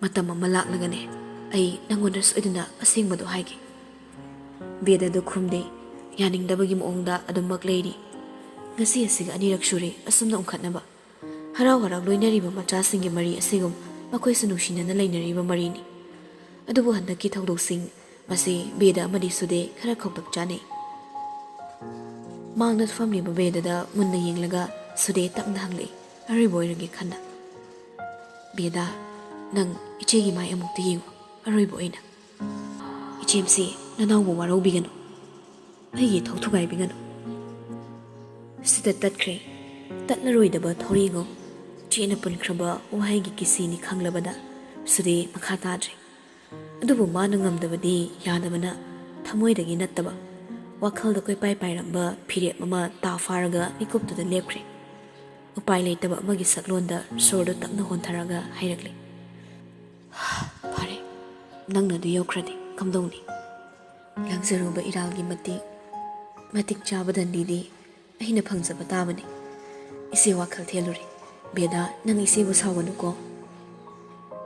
ꯃꯇꯝ ꯑꯃ ꯂꯥꯛꯂꯒꯅꯦ, ꯑꯩ ꯅꯪꯉꯣꯟꯗ ꯁꯣꯏꯗꯅ ꯑꯁꯦꯡꯕꯗꯣ ꯍꯥꯏꯒꯦ꯫ ꯕꯦꯗꯗꯨ ꯈꯨꯝꯗꯦ꯫ ꯌꯥꯅꯤꯡꯗꯕꯒꯤ ꯃꯑꯣꯡꯗ ꯑꯗꯨꯃꯛ ꯂꯩꯔꯤ꯫ ꯉꯁꯤ ꯑꯁꯤꯒ ꯑꯅꯤꯔꯛ ꯁꯨꯔꯦ ꯑꯁꯨꯝꯅ ꯎꯪꯈꯠꯅꯕ꯫ ꯍꯔꯥꯎ ꯍꯔꯥꯎ ꯂꯣꯏꯅꯔꯤꯕ ꯃꯆꯥꯁꯤꯡꯒꯤ ꯃꯔꯤ ꯑꯁꯤꯒꯨꯝ ꯃꯈꯣꯏꯁꯨ ꯅꯨꯡꯁꯤꯅꯅ ꯂꯩꯅꯔꯤꯕ ꯃꯔꯤꯅꯤ꯫ ꯑꯗꯨꯕꯨ ꯍꯟꯗꯛꯀꯤ ꯊꯧꯗꯣꯛꯁꯤꯡ ꯃꯁꯤ ꯕꯦꯗ ꯑꯃꯗꯤ ꯁꯨꯗꯦ ꯈꯔ ꯈꯧꯇꯛ ꯆꯥꯅꯩ꯫ ꯃꯥꯡꯗ ꯐꯝꯂꯤꯕ ꯕꯦꯗꯗ ꯃꯨꯟꯅ ꯌꯦꯡꯂꯒ ꯁꯨꯗꯦ ꯇꯞꯅ ꯍꯪꯂꯛꯏ, ꯑꯔꯣꯏꯕ ꯑꯣꯏꯔꯒꯦ ꯈꯟꯅ꯫ "ꯕꯦꯗꯥ, ꯅꯪ ꯏꯆꯦꯒꯤ ꯃꯥꯏ ꯑꯃꯨꯛꯇ ꯌꯦꯡꯉꯨ, ꯑꯔꯣꯏꯕ ꯑꯣꯏꯅ꯫ ꯏꯆꯦꯝꯁꯤ, ꯅꯅꯥꯎꯕꯨ ꯋꯥꯔꯧꯕꯤꯒꯅꯨ, ꯑꯩꯒꯤ ꯏꯊꯧ ꯊꯨꯒꯥꯏꯕꯤꯒꯅꯨ꯫" ꯁꯤꯗ ꯇꯠꯈ꯭ꯔꯦ꯫ ꯇꯠꯂꯔꯣꯏꯗꯕ ꯊꯧꯔꯤꯒꯨꯝ ꯆꯦꯠꯅ ꯄꯨꯟꯈ꯭ꯔꯕ ꯋꯥꯍꯩꯒꯤ ꯀꯤꯁꯤꯅꯤ ꯈꯪꯂꯕꯗ ꯁꯨꯗꯦ ꯃꯈꯥ ꯇꯥꯗ꯭ꯔꯦ꯫ ꯑꯗꯨꯕꯨ ꯃꯥꯅ ꯉꯝꯗꯕꯗꯤ ꯌꯥꯗꯕꯅ ꯊꯃꯣꯏꯗꯒꯤ ꯅꯠꯇꯕ ꯋꯥꯈꯜꯗ ꯀꯣꯏꯄꯥꯏ ꯄꯥꯏꯔꯝꯕ ꯐꯤꯔꯦꯞ ꯑꯃ ꯇꯥ ꯐꯥꯔꯒ ꯃꯤꯀꯨꯞꯇꯨꯗ ꯂꯦꯞꯈ꯭ꯔꯦ꯫ ꯎꯄꯥꯏ ꯂꯩꯇꯕ ꯑꯃꯒꯤ ꯁꯛꯂꯣꯟꯗ ꯁꯣꯔꯗꯨ ꯇꯞꯅ ꯍꯣꯟꯊꯔꯒ ꯍꯥꯏꯔꯛꯂꯦ, "ꯐꯔꯦ, ꯅꯪꯅ ꯑꯗꯨ ꯌꯧꯈ꯭ꯔꯗꯤ ꯀꯝꯗꯧꯅꯤ? ꯂꯪꯖꯔꯨꯕ ꯏꯔꯥꯜꯒꯤ ꯃꯇꯤꯛ, ꯃꯇꯤꯛ ꯆꯥꯕ ꯗꯟꯗꯤꯗꯤ ꯑꯩꯅ ꯐꯪꯖꯕ ꯇꯥꯕꯅꯤ꯫ ꯏꯆꯦ ꯋꯥꯈꯜ ꯊꯦꯜꯂꯨꯔꯦ꯫ ꯕꯦꯗꯥ, ꯅꯪ ꯏꯆꯦꯕꯨ ꯁꯥꯎꯒꯅꯨꯀꯣ꯫"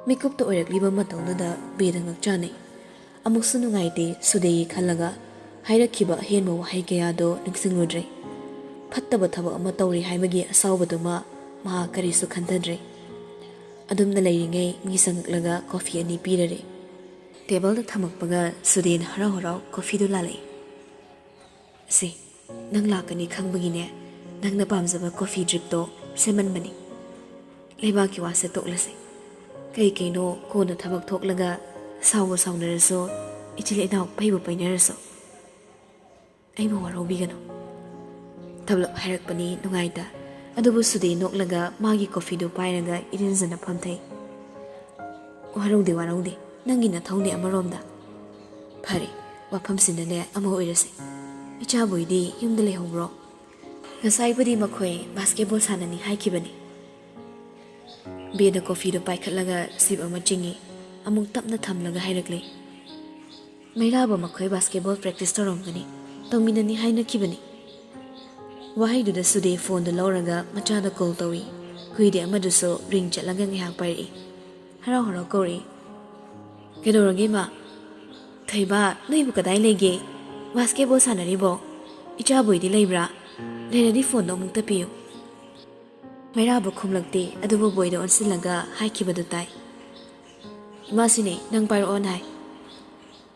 ꯃꯤꯀꯨꯞꯇ ꯑꯣꯏꯔꯛꯂꯤꯕ ꯃꯇꯧꯗꯨꯗ ꯕꯦꯗ ꯉꯛꯆꯥꯅꯩ꯫ ꯑꯃꯨꯛꯁꯨ ꯅꯨꯡꯉꯥꯏꯇꯦ ꯁꯨꯗꯦꯒꯤ ꯈꯜꯂꯒ ꯍꯥꯏꯔꯛꯈꯤꯕ ꯑꯍꯦꯟꯕ ꯋꯥꯍꯩ ꯀꯌꯥꯗꯣ ꯅꯤꯡꯁꯤꯡꯂꯨꯗ꯭ꯔꯦ꯫ ꯐꯠꯇꯕ ꯊꯕꯛ ꯑꯃ ꯇꯧꯔꯤ ꯍꯥꯏꯕꯒꯤ ꯑꯁꯥꯎꯕꯗꯨꯃ ꯃꯍꯥꯛ ꯀꯔꯤꯁꯨ ꯈꯟꯊꯗ꯭ꯔꯦ꯫ ꯑꯗꯨꯝꯅ ꯂꯩꯔꯤꯉꯩ ꯃꯤ ꯆꯪꯉꯛꯂꯒ ꯀꯣꯐꯤ ꯑꯅꯤ ꯄꯤꯔꯔꯦ꯫ ꯇꯦꯕꯜꯗ ꯊꯝꯃꯛꯄꯒ ꯁꯨꯗꯦꯅ ꯍꯔꯥꯎ ꯍꯔꯥꯎ ꯀꯣꯐꯤꯗꯨ ꯂꯥꯜꯂꯛꯏ꯫ "ꯁꯦ, ꯅꯪ ꯂꯥꯛꯀꯅꯤ ꯈꯪꯕꯒꯤꯅꯦ, ꯅꯪꯅ ꯄꯥꯝꯖꯕ ꯀꯣꯐꯤ ꯗ꯭ꯔꯤꯞꯇꯣ ꯁꯦꯝꯃꯟꯕꯅꯤ꯫ ꯂꯩꯕꯥꯛꯀꯤ ꯋꯥꯁꯦ ꯇꯣꯛꯂꯁꯦ꯫ ꯀꯩ ꯀꯩꯅꯣ ꯀꯣꯟꯅ ꯊꯕꯛ ꯊꯣꯛꯂꯒ ꯁꯥꯎꯕ ꯁꯥꯎꯅꯔꯁꯨ ꯏꯆꯤꯜ ꯏꯅꯥꯎ ꯄꯩꯕꯨ ꯄꯩꯅꯔꯁꯨ꯫ ꯑꯩꯕꯨ ꯋꯥꯔꯧꯕꯤꯒꯅꯨ꯫" ꯊꯕꯂꯞ ꯍꯥꯏꯔꯛꯄꯅꯤ ꯅꯨꯡꯉꯥꯏꯇ꯫ ꯑꯗꯨꯕꯨ ꯁꯨꯗꯦ ꯅꯣꯛꯂꯒ ꯃꯥꯒꯤ ꯀꯣꯐꯤꯗꯨ ꯄꯥꯏꯔꯒ ꯏꯔꯦꯟꯖꯅ ꯐꯝꯊꯩ꯫ "ꯋꯥꯔꯧꯗꯦ, ꯋꯥꯔꯧꯗꯦ꯫ ꯅꯪꯒꯤ ꯅꯊꯧꯅꯦ ꯑꯃꯔꯣꯝꯗ꯫" "ꯐꯔꯦ, ꯋꯥꯐꯝꯁꯤꯅꯅꯦ ꯑꯃ ꯑꯣꯏꯔꯁꯦ꯫ ꯏꯆꯥꯕꯣꯏꯗꯤ ꯌꯨꯝꯗ ꯂꯩꯍꯧꯕ꯭ꯔꯣ? ꯉꯁꯥꯏꯕꯨꯗꯤ ꯃꯈꯣꯏ ꯕꯥꯁꯀꯦꯠꯕꯣꯜ ꯁꯥꯟꯅꯅꯤ ꯍꯥꯏꯈꯤꯕꯅꯤ꯫" ꯕꯦꯗ ꯀꯣꯐꯤꯗꯨ ꯄꯥꯏꯈꯠꯂꯒ ꯁꯤꯞ ꯑꯃ ꯆꯤꯡꯏ꯫ ꯑꯃꯨꯛ ꯇꯞꯅ ꯊꯝꯂꯒ ꯍꯥꯏꯔꯛꯂꯦ, "ꯃꯩꯔꯥꯕ ꯃꯈꯣꯏ ꯕꯥꯁꯀꯦꯠꯕꯣꯜ ꯄ꯭ꯔꯦꯛꯇꯤꯁ ꯇꯧꯔꯝꯒꯅꯤ, ꯇꯧꯃꯤꯟꯅꯅꯤ ꯍꯥꯏꯅꯈꯤꯕꯅꯤ꯫" ꯋꯥꯍꯩꯗꯨꯗ ꯁꯨꯗꯦ ꯐꯣꯟꯗꯨ ꯂꯧꯔꯒ ꯃꯆꯥꯗ ꯀꯣꯜ ꯇꯧꯏ꯫ ꯍꯨꯏꯗꯤ ꯑꯃꯗꯨꯁꯨ ꯔꯤꯡ ꯆꯠꯂꯒ ꯉꯥꯏꯍꯥꯛ ꯄꯥꯏꯔꯛꯏ꯫ ꯍꯔꯥꯎ ꯍꯔꯥꯎ ꯀꯧꯔꯛꯏ, "ꯀꯩꯗꯧꯔꯒꯦ ꯏꯃꯥ?" "ꯊꯣꯏꯕ, ꯅꯣꯏꯕꯨ ꯀꯗꯥꯏ ꯂꯩꯒꯦ? ꯕꯥꯁꯀꯦꯠꯕꯣꯜ ꯁꯥꯟꯅꯔꯤꯕꯣ? ꯏꯆꯥ ꯕꯣꯏꯗꯤ ꯂꯩꯕ꯭ꯔꯥ? ꯂꯩꯔꯗꯤ ꯐꯣꯟꯗꯣ ꯑꯃꯨꯛꯇ ꯄꯤꯌꯨ꯫" ꯃꯩꯔꯥꯕ ꯈꯨꯝꯂꯛꯇꯦ, ꯑꯗꯨꯕꯨ ꯕꯣꯏꯗ ꯑꯣꯟꯁꯤꯜꯂꯒ ꯍꯥꯏꯈꯤꯕꯗꯨ ꯇꯥꯏ꯫ "ꯏꯃꯥꯁꯤꯅꯦ, ꯅꯪ ꯄꯥꯏꯔꯛꯑꯣꯅ ꯍꯥꯏ꯫"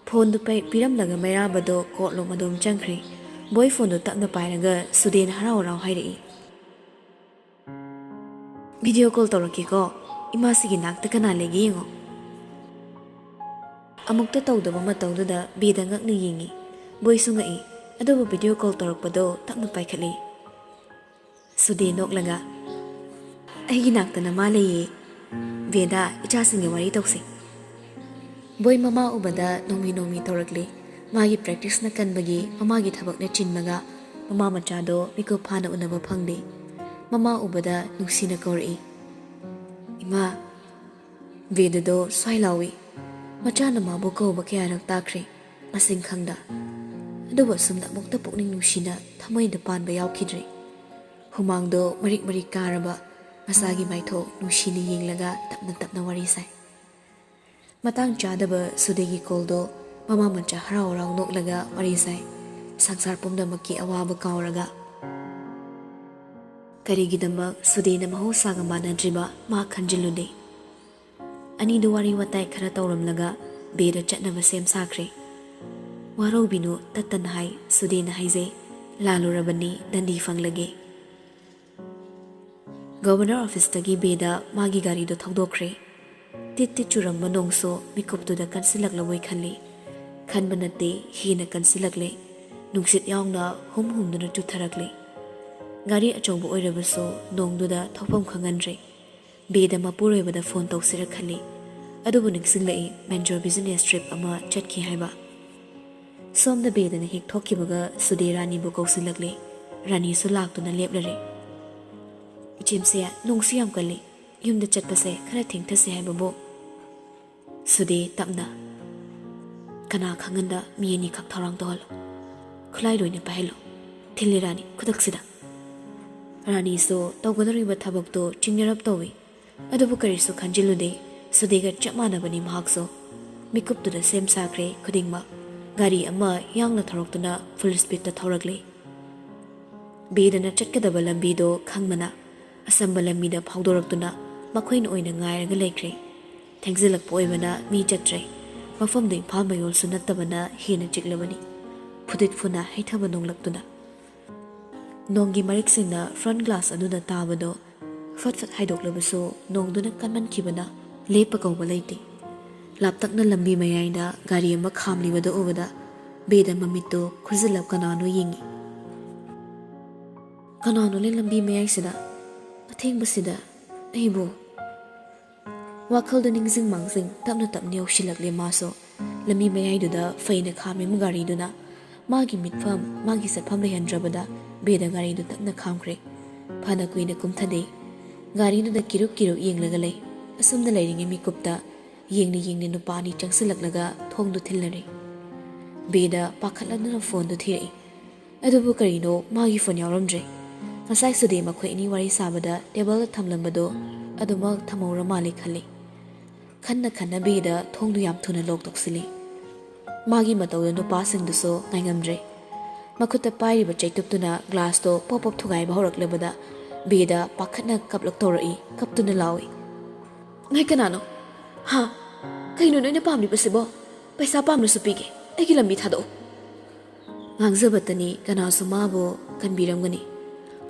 ꯐꯣꯟꯗꯨ ꯄꯥꯏ-, ꯄꯤꯔꯝꯂꯒ ꯃꯩꯔꯥꯕꯗꯣ ꯀꯣꯠꯂꯣꯝ ꯑꯗꯨꯝ ꯆꯪꯈ꯭ꯔꯦ꯫ ꯕꯣꯏ ꯐꯣꯟꯗꯨ ꯇꯞꯅ ꯄꯥꯏꯔꯒ ꯁꯨꯗꯦꯟ ꯍꯔꯥꯎ ꯍꯔꯥꯎ ꯍꯥꯏꯔꯛꯏ, "ꯚꯤꯗꯤꯑꯣ ꯀꯣꯜ ꯇꯧꯔꯛꯀꯦꯀꯣ, ꯏꯃꯥꯁꯤꯒꯤ ꯅꯥꯛꯇ ꯀꯅꯥ ꯂꯩꯒꯦ ꯌꯦꯡꯉꯣ꯫" ꯑꯃꯨꯛꯇ ꯇꯧꯗꯕ ꯃꯇꯧꯗꯨꯗ ꯕꯦꯗ ꯉꯛꯅ ꯌꯦꯡꯉꯤ꯫ ꯕꯣꯏꯁꯨ ꯉꯛꯏ, ꯑꯗꯨꯕꯨ ꯚꯤꯗꯤꯑꯣ ꯀꯣꯜ ꯇꯧꯔꯛꯄꯗꯣ ꯇꯞꯅ ꯄꯥꯏꯈꯠꯂꯤ꯫ ꯁꯨꯗꯦ ꯅꯣꯛꯂꯒ, "ꯑꯩꯒꯤ ꯅꯥꯛꯇ ꯅꯃꯥ ꯂꯩꯌꯦ꯫ ꯕꯦꯗꯥ, ꯏꯆꯥꯁꯤꯡꯒ ꯋꯥꯔꯤ ꯇꯧꯁꯦ꯫" ꯕꯣꯏ ꯃꯃꯥ ꯎꯕꯗ ꯅꯣꯡꯃꯤ ꯅꯣꯡꯃꯤ ꯇꯧꯔꯛꯂꯦ꯫ ꯃꯥꯒꯤ ꯄ꯭ꯔꯦꯛꯇꯤꯁꯅ ꯀꯟꯕꯒꯤ ꯃꯃꯥꯒꯤ ꯊꯕꯛꯅ ꯆꯤꯟꯕꯒ ꯃꯃꯥ ꯃꯆꯥꯗꯣ ꯃꯤꯀꯨꯞ ꯐꯥꯅ ꯎꯅꯕ ꯐꯪꯗꯦ꯫ ꯃꯃꯥ ꯎꯕꯗ ꯅꯨꯡꯁꯤꯅ ꯀꯧꯔꯛꯏ, "ꯏꯃꯥ꯫" ꯕꯦꯗꯗꯣ ꯁ꯭ꯋꯥꯏ ꯂꯥꯎꯏ꯫ ꯃꯆꯥꯅ ꯃꯥꯕꯨ ꯀꯧꯕ ꯀꯌꯥꯔꯛ ꯇꯥꯈ꯭ꯔꯦ ꯃꯁꯤꯡ ꯈꯪꯗ꯫ ꯑꯗꯨꯕꯨ ꯑꯁꯨꯝꯅ ꯑꯃꯨꯛꯇ ꯄꯨꯛꯅꯤꯡ ꯅꯨꯡꯁꯤꯅ ꯊꯃꯣꯏꯗ ꯄꯥꯟꯕ ꯌꯥꯎꯈꯤꯗ꯭ꯔꯤ꯫ ꯍꯨꯃꯥꯡꯗꯣ ꯃꯔꯤꯛ ꯃꯔꯤꯛ ꯀꯥꯔꯕ ꯃꯆꯥꯒꯤ ꯃꯥꯏꯊꯣꯡ ꯅꯨꯡꯁꯤꯅ ꯌꯦꯡꯂꯒ ꯇꯞꯅ ꯇꯞꯅ ꯋꯥꯔꯤ ꯁꯥꯏ꯫ ꯃꯇꯥꯡ ꯆꯥꯗꯕ ꯁꯨꯗꯦꯒꯤ ꯀꯣꯜꯗꯣ ꯃꯃꯥ ꯃꯆꯥ ꯍꯔꯥꯎ ꯍꯔꯥꯎ ꯅꯣꯛꯂꯒ ꯋꯥꯔꯤ ꯁꯥꯏ꯫ ꯁꯪꯁꯥꯔ ꯄꯨꯝꯅꯃꯛꯀꯤ ꯑꯋꯥꯕ ꯀꯥꯎꯔꯒ꯫ ꯀꯔꯤꯒꯤꯗꯃꯛ ꯁꯨꯗꯦꯅ ꯃꯍꯧꯁꯥꯒ ꯃꯥꯟꯅꯗ꯭ꯔꯤꯕ ꯃꯥ ꯈꯟꯖꯤꯜꯂꯨꯗꯦ꯫ ꯑꯅꯤꯗꯨ ꯋꯥꯔꯤ ꯋꯥꯇꯥꯏ ꯈꯔ ꯇꯧꯔꯝꯂꯒ ꯕꯦꯗ ꯆꯠꯅꯕ ꯁꯦꯝ ꯁꯥꯈ꯭ꯔꯦ꯫ "ꯋꯥꯔꯧꯕꯤꯅꯨ, ꯇꯠꯇꯅ ꯍꯥꯏ", ꯁꯨꯗꯦꯅ ꯍꯥꯏꯖꯩ꯫ "ꯂꯥꯜꯂꯨꯔꯕꯅꯤ, ꯗꯟꯗꯤ ꯐꯪꯂꯒꯦ꯫" ꯒꯣꯕꯔꯅꯔ ꯑꯣꯐꯤꯁꯇꯒꯤ ꯕꯦꯗ ꯃꯥꯒꯤ ꯒꯥꯔꯤꯗꯨ ꯊꯧꯗꯣꯛꯈ꯭ꯔꯦ꯫ ꯇꯤꯠ ꯇꯤꯠ ꯆꯨꯔꯝꯕ ꯅꯣꯡꯁꯨ ꯃꯤꯀꯨꯞꯇꯨꯗ ꯀꯟꯁꯤꯜꯂꯛꯂꯕꯣꯏ ꯈꯜꯂꯤ꯫ ꯈꯟꯕ ꯅꯠꯇꯦ, ꯍꯦꯟꯅ ꯀꯟꯁꯤꯜꯂꯛꯂꯦ꯫ ꯅꯨꯡꯁꯤꯠ ꯌꯥꯎꯅ ꯍꯨꯝ ꯍꯨꯝꯗꯨꯅ ꯆꯨꯊꯔꯛꯂꯦ꯫ ꯒꯥꯔꯤ ꯑꯆꯧꯕ ꯑꯣꯏꯔꯕꯁꯨ ꯅꯣꯡꯗꯨꯗ ꯊꯧꯐꯝ ꯈꯪꯍꯟꯗ꯭ꯔꯦ꯫ ꯕꯦꯗ ꯃꯄꯨꯔꯣꯏꯕꯗ ꯐꯣꯟ ꯇꯧꯁꯤꯔ ꯈꯜꯂꯤ꯫ ꯑꯗꯨꯕꯨ ꯅꯤꯡꯁꯤꯡꯂꯛꯏ, ꯃꯦꯟꯖꯣꯔ ꯕꯤꯖꯤꯅꯦꯁ ꯇ꯭ꯔꯤꯞ ꯑꯃ ꯆꯠꯈꯤ ꯍꯥꯏꯕ꯫ ꯁꯣꯝꯗ ꯕꯦꯗꯅ ꯍꯦꯛ ꯊꯣꯛꯈꯤꯕꯒ ꯁꯨꯗꯦ ꯔꯥꯅꯤꯕꯨ ꯀꯧꯁꯤꯜꯂꯛꯂꯦ꯫ ꯔꯥꯅꯤꯁꯨ ꯂꯥꯛꯇꯨꯅ ꯂꯦꯞꯂꯔꯦ꯫ "ꯏꯆꯦꯝꯁꯦ, ꯅꯣꯡꯁꯨ ꯌꯥꯝ ꯀꯜꯂꯤ꯫ ꯌꯨꯝꯗ ꯆꯠꯄꯁꯦ ꯈꯔ ꯊꯦꯡꯊꯁꯦ ꯍꯥꯏꯕꯕꯨ?" ꯁꯨꯗꯦ ꯇꯞꯅ, "ꯀꯅꯥ ꯈꯪꯍꯟꯗ ꯃꯤ ꯑꯅꯤꯈꯛ ꯊꯧꯔꯥꯡ ꯇꯧꯍꯜꯂꯣ꯫ ꯈꯨꯠꯂꯥꯏ ꯂꯣꯏꯅ ꯄꯥꯏꯍꯜꯂꯣ꯫ ꯊꯤꯜꯂꯦ ꯔꯥꯅꯤ, ꯈꯨꯗꯛꯁꯤꯗ!" ꯔꯥꯅꯤꯁꯨ ꯇꯧꯒꯗꯧꯔꯤꯕ ꯊꯕꯛꯇꯨ ꯆꯤꯡꯅꯔꯞ ꯇꯧꯏ꯫ ꯑꯗꯨꯕꯨ ꯀꯔꯤꯁꯨ ꯈꯟꯖꯤꯜꯂꯨꯗꯦ꯫ ꯁꯨꯗꯦꯒ ꯆꯞ ꯃꯥꯟꯅꯕꯅꯤ ꯃꯍꯥꯛꯁꯨ꯫ ꯃꯤꯀꯨꯞꯇꯨꯗ ꯁꯦꯝ ꯁꯥꯈ꯭ꯔꯦ ꯈꯨꯗꯤꯡꯃꯛ꯫ ꯒꯥꯔꯤ ꯑꯃ ꯌꯥꯡꯅ ꯊꯧꯔꯛꯇꯨꯅ ꯐꯨꯜ ꯁ꯭ꯄꯤꯗꯇ ꯊꯧꯔꯛꯂꯦ꯫ ꯕꯦꯗꯅ ꯆꯠꯀꯗꯕ ꯂꯝꯕꯤꯗꯣ ꯈꯪꯕꯅ ꯑꯁꯝꯕ ꯂꯝꯕꯤꯗ ꯐꯥꯎꯗꯣꯔꯛꯇꯨꯅ ꯃꯈꯣꯏꯅ ꯑꯣꯏꯅ ꯉꯥꯏꯔꯒ ꯂꯩꯈ꯭ꯔꯦ꯫ ꯊꯦꯡꯖꯤꯜꯂꯛꯄ ꯑꯣꯏꯕꯅ ꯃꯤ ꯆꯠꯇ꯭ꯔꯦ꯫ ꯃꯐꯝꯗꯨ ꯏꯝꯐꯥꯜ ꯃꯌꯣꯜꯁꯨ ꯅꯠꯇꯕꯅ ꯍꯦꯟꯅ ꯆꯤꯛꯂꯕꯅꯤ꯫ ꯐꯨꯗꯤꯠ ꯐꯨꯅ ꯍꯩꯊꯕ ꯅꯣꯡꯂꯛꯇꯨꯅ ꯅꯣꯡꯒꯤ ꯃꯔꯤꯛꯁꯤꯡꯅ ꯐ꯭ꯔꯟꯠ ꯒ꯭ꯂꯥꯁ ꯑꯗꯨꯗ ꯇꯥꯕꯗꯣ ꯐꯠ ꯐꯠ ꯍꯥꯏꯗꯣꯛꯂꯕꯁꯨ ꯅꯣꯡꯗꯨꯅ ꯀꯟꯃꯟꯈꯤꯕꯅ ꯂꯦꯞꯄ ꯀꯧꯕ ꯂꯩꯇꯦ꯫ ꯂꯥꯞꯇꯛꯅ ꯂꯝꯕꯤ ꯃꯌꯥꯏꯗ ꯒꯥꯔꯤ ꯑꯃ ꯈꯥꯝꯂꯤꯕꯗꯨ ꯎꯕꯗ ꯕꯦꯗ ꯃꯃꯤꯠꯇꯨ ꯈꯨꯖꯤꯜꯂꯞ ꯀꯅꯥꯅꯣ ꯌꯦꯡꯉꯤ꯫ "ꯀꯅꯥꯅꯣꯅꯦ ꯂꯝꯕꯤ ꯃꯌꯥꯏꯁꯤꯗ, ꯑꯊꯦꯡꯕꯁꯤꯗ ꯑꯩꯕꯨ?" ꯋꯥꯈꯜꯗ ꯅꯤꯡꯁꯤꯡ ꯃꯥꯡꯖꯤꯡ ꯇꯞꯅ ꯇꯞꯅ ꯌꯧꯁꯤꯜꯂꯛꯂꯦ ꯃꯥꯁꯨ꯫ ꯂꯝꯕꯤ ꯃꯌꯥꯏꯗꯨꯗ ꯐꯩꯅ ꯈꯥꯝꯃꯤꯕ ꯒꯥꯔꯤꯗꯨꯅ ꯃꯥꯒꯤ ꯃꯤꯠꯐꯝ, ꯃꯥꯒꯤ ꯆꯠꯐꯝ ꯂꯩꯍꯟꯗ꯭ꯔꯕꯗ ꯕꯦꯗ ꯒꯥꯔꯤꯗꯨ ꯇꯞꯅ ꯈꯥꯝꯈ꯭ꯔꯦ꯫ ꯐꯅ ꯀꯨꯏꯅ ꯀꯨꯝꯊꯗꯦ꯫ ꯒꯥꯔꯤꯗꯨꯗ ꯀꯤꯔꯨꯛ ꯀꯤꯔꯨꯛ ꯌꯦꯡꯂꯒ ꯂꯩ꯫ ꯑꯁꯨꯝꯅ ꯂꯩꯔꯤꯉꯩ ꯃꯤꯀꯨꯞꯇ ꯌꯦꯡꯅ ꯌꯦꯡꯅ ꯅꯨꯄꯥ ꯑꯅꯤ ꯆꯪꯁꯤꯜꯂꯛꯂꯒ ꯊꯣꯡꯗꯨ ꯊꯤꯜꯂꯔꯦ꯫ ꯕꯦꯗ ꯄꯥꯈꯠꯂꯗꯨꯅ ꯐꯣꯟꯗꯨ ꯊꯤꯔꯛꯏ꯫ ꯑꯗꯨꯕꯨ ꯀꯔꯤꯅꯣ ꯃꯥꯒꯤ ꯐꯣꯟ ꯌꯥꯎꯔꯝꯗ꯭ꯔꯦ꯫ ꯉꯁꯥꯏ ꯁꯨꯗꯦ ꯃꯈꯣꯏ ꯑꯅꯤ ꯋꯥꯔꯤ ꯁꯥꯕꯗ ꯇꯦꯕꯜꯗ ꯊꯝꯂꯝꯕꯗꯣ ꯑꯗꯨꯃꯛ ꯊꯝꯍꯧꯔ ꯃꯥꯜꯂꯦ ꯈꯜꯂꯤ꯫ ꯈꯟꯅ ꯈꯟꯅ ꯕꯦꯗ ꯊꯣꯡꯗꯨ ꯌꯥꯝ ꯊꯨꯅ ꯂꯣꯛ ꯇꯧꯁꯤꯜꯂꯤ꯫ ꯃꯥꯒꯤ ꯃꯇꯧꯗ ꯅꯨꯄꯥꯁꯤꯡꯗꯨꯁꯨ ꯉꯥꯏꯉꯝꯗ꯭ꯔꯦ꯫ ꯃꯈꯨꯠꯇ ꯄꯥꯏꯔꯤꯕ ꯆꯩꯇꯨꯞꯇꯨꯅ ꯒ꯭ꯂꯥꯁꯇꯣ ꯄꯣꯞ ꯄꯣꯞ ꯊꯨꯒꯥꯏꯕ ꯍꯧꯔꯛꯂꯕꯗ ꯕꯦꯗ ꯄꯥꯈꯠꯅ ꯀꯞꯂꯛ ꯇꯧꯔꯛꯏ, ꯀꯞꯇꯨꯅ ꯂꯥꯎꯏ꯫ "ꯅꯣꯏ ꯀꯅꯥꯅꯣ? ꯍꯥ? ꯀꯩꯅꯣ ꯅꯣꯏꯅ ꯄꯥꯝꯂꯤꯕꯁꯤꯕꯣ? ꯄꯩꯁꯥ ꯄꯥꯝꯂꯁꯨ ꯄꯤꯒꯦ꯫ ꯑꯩꯒꯤ ꯂꯝꯕꯤ ꯊꯥꯗꯣꯛꯎ!" ꯉꯥꯡꯖꯕꯇꯅꯤ ꯀꯅꯥꯁꯨ ꯃꯥꯕꯨ ꯀꯟꯕꯤꯔꯝꯒꯅꯤ꯫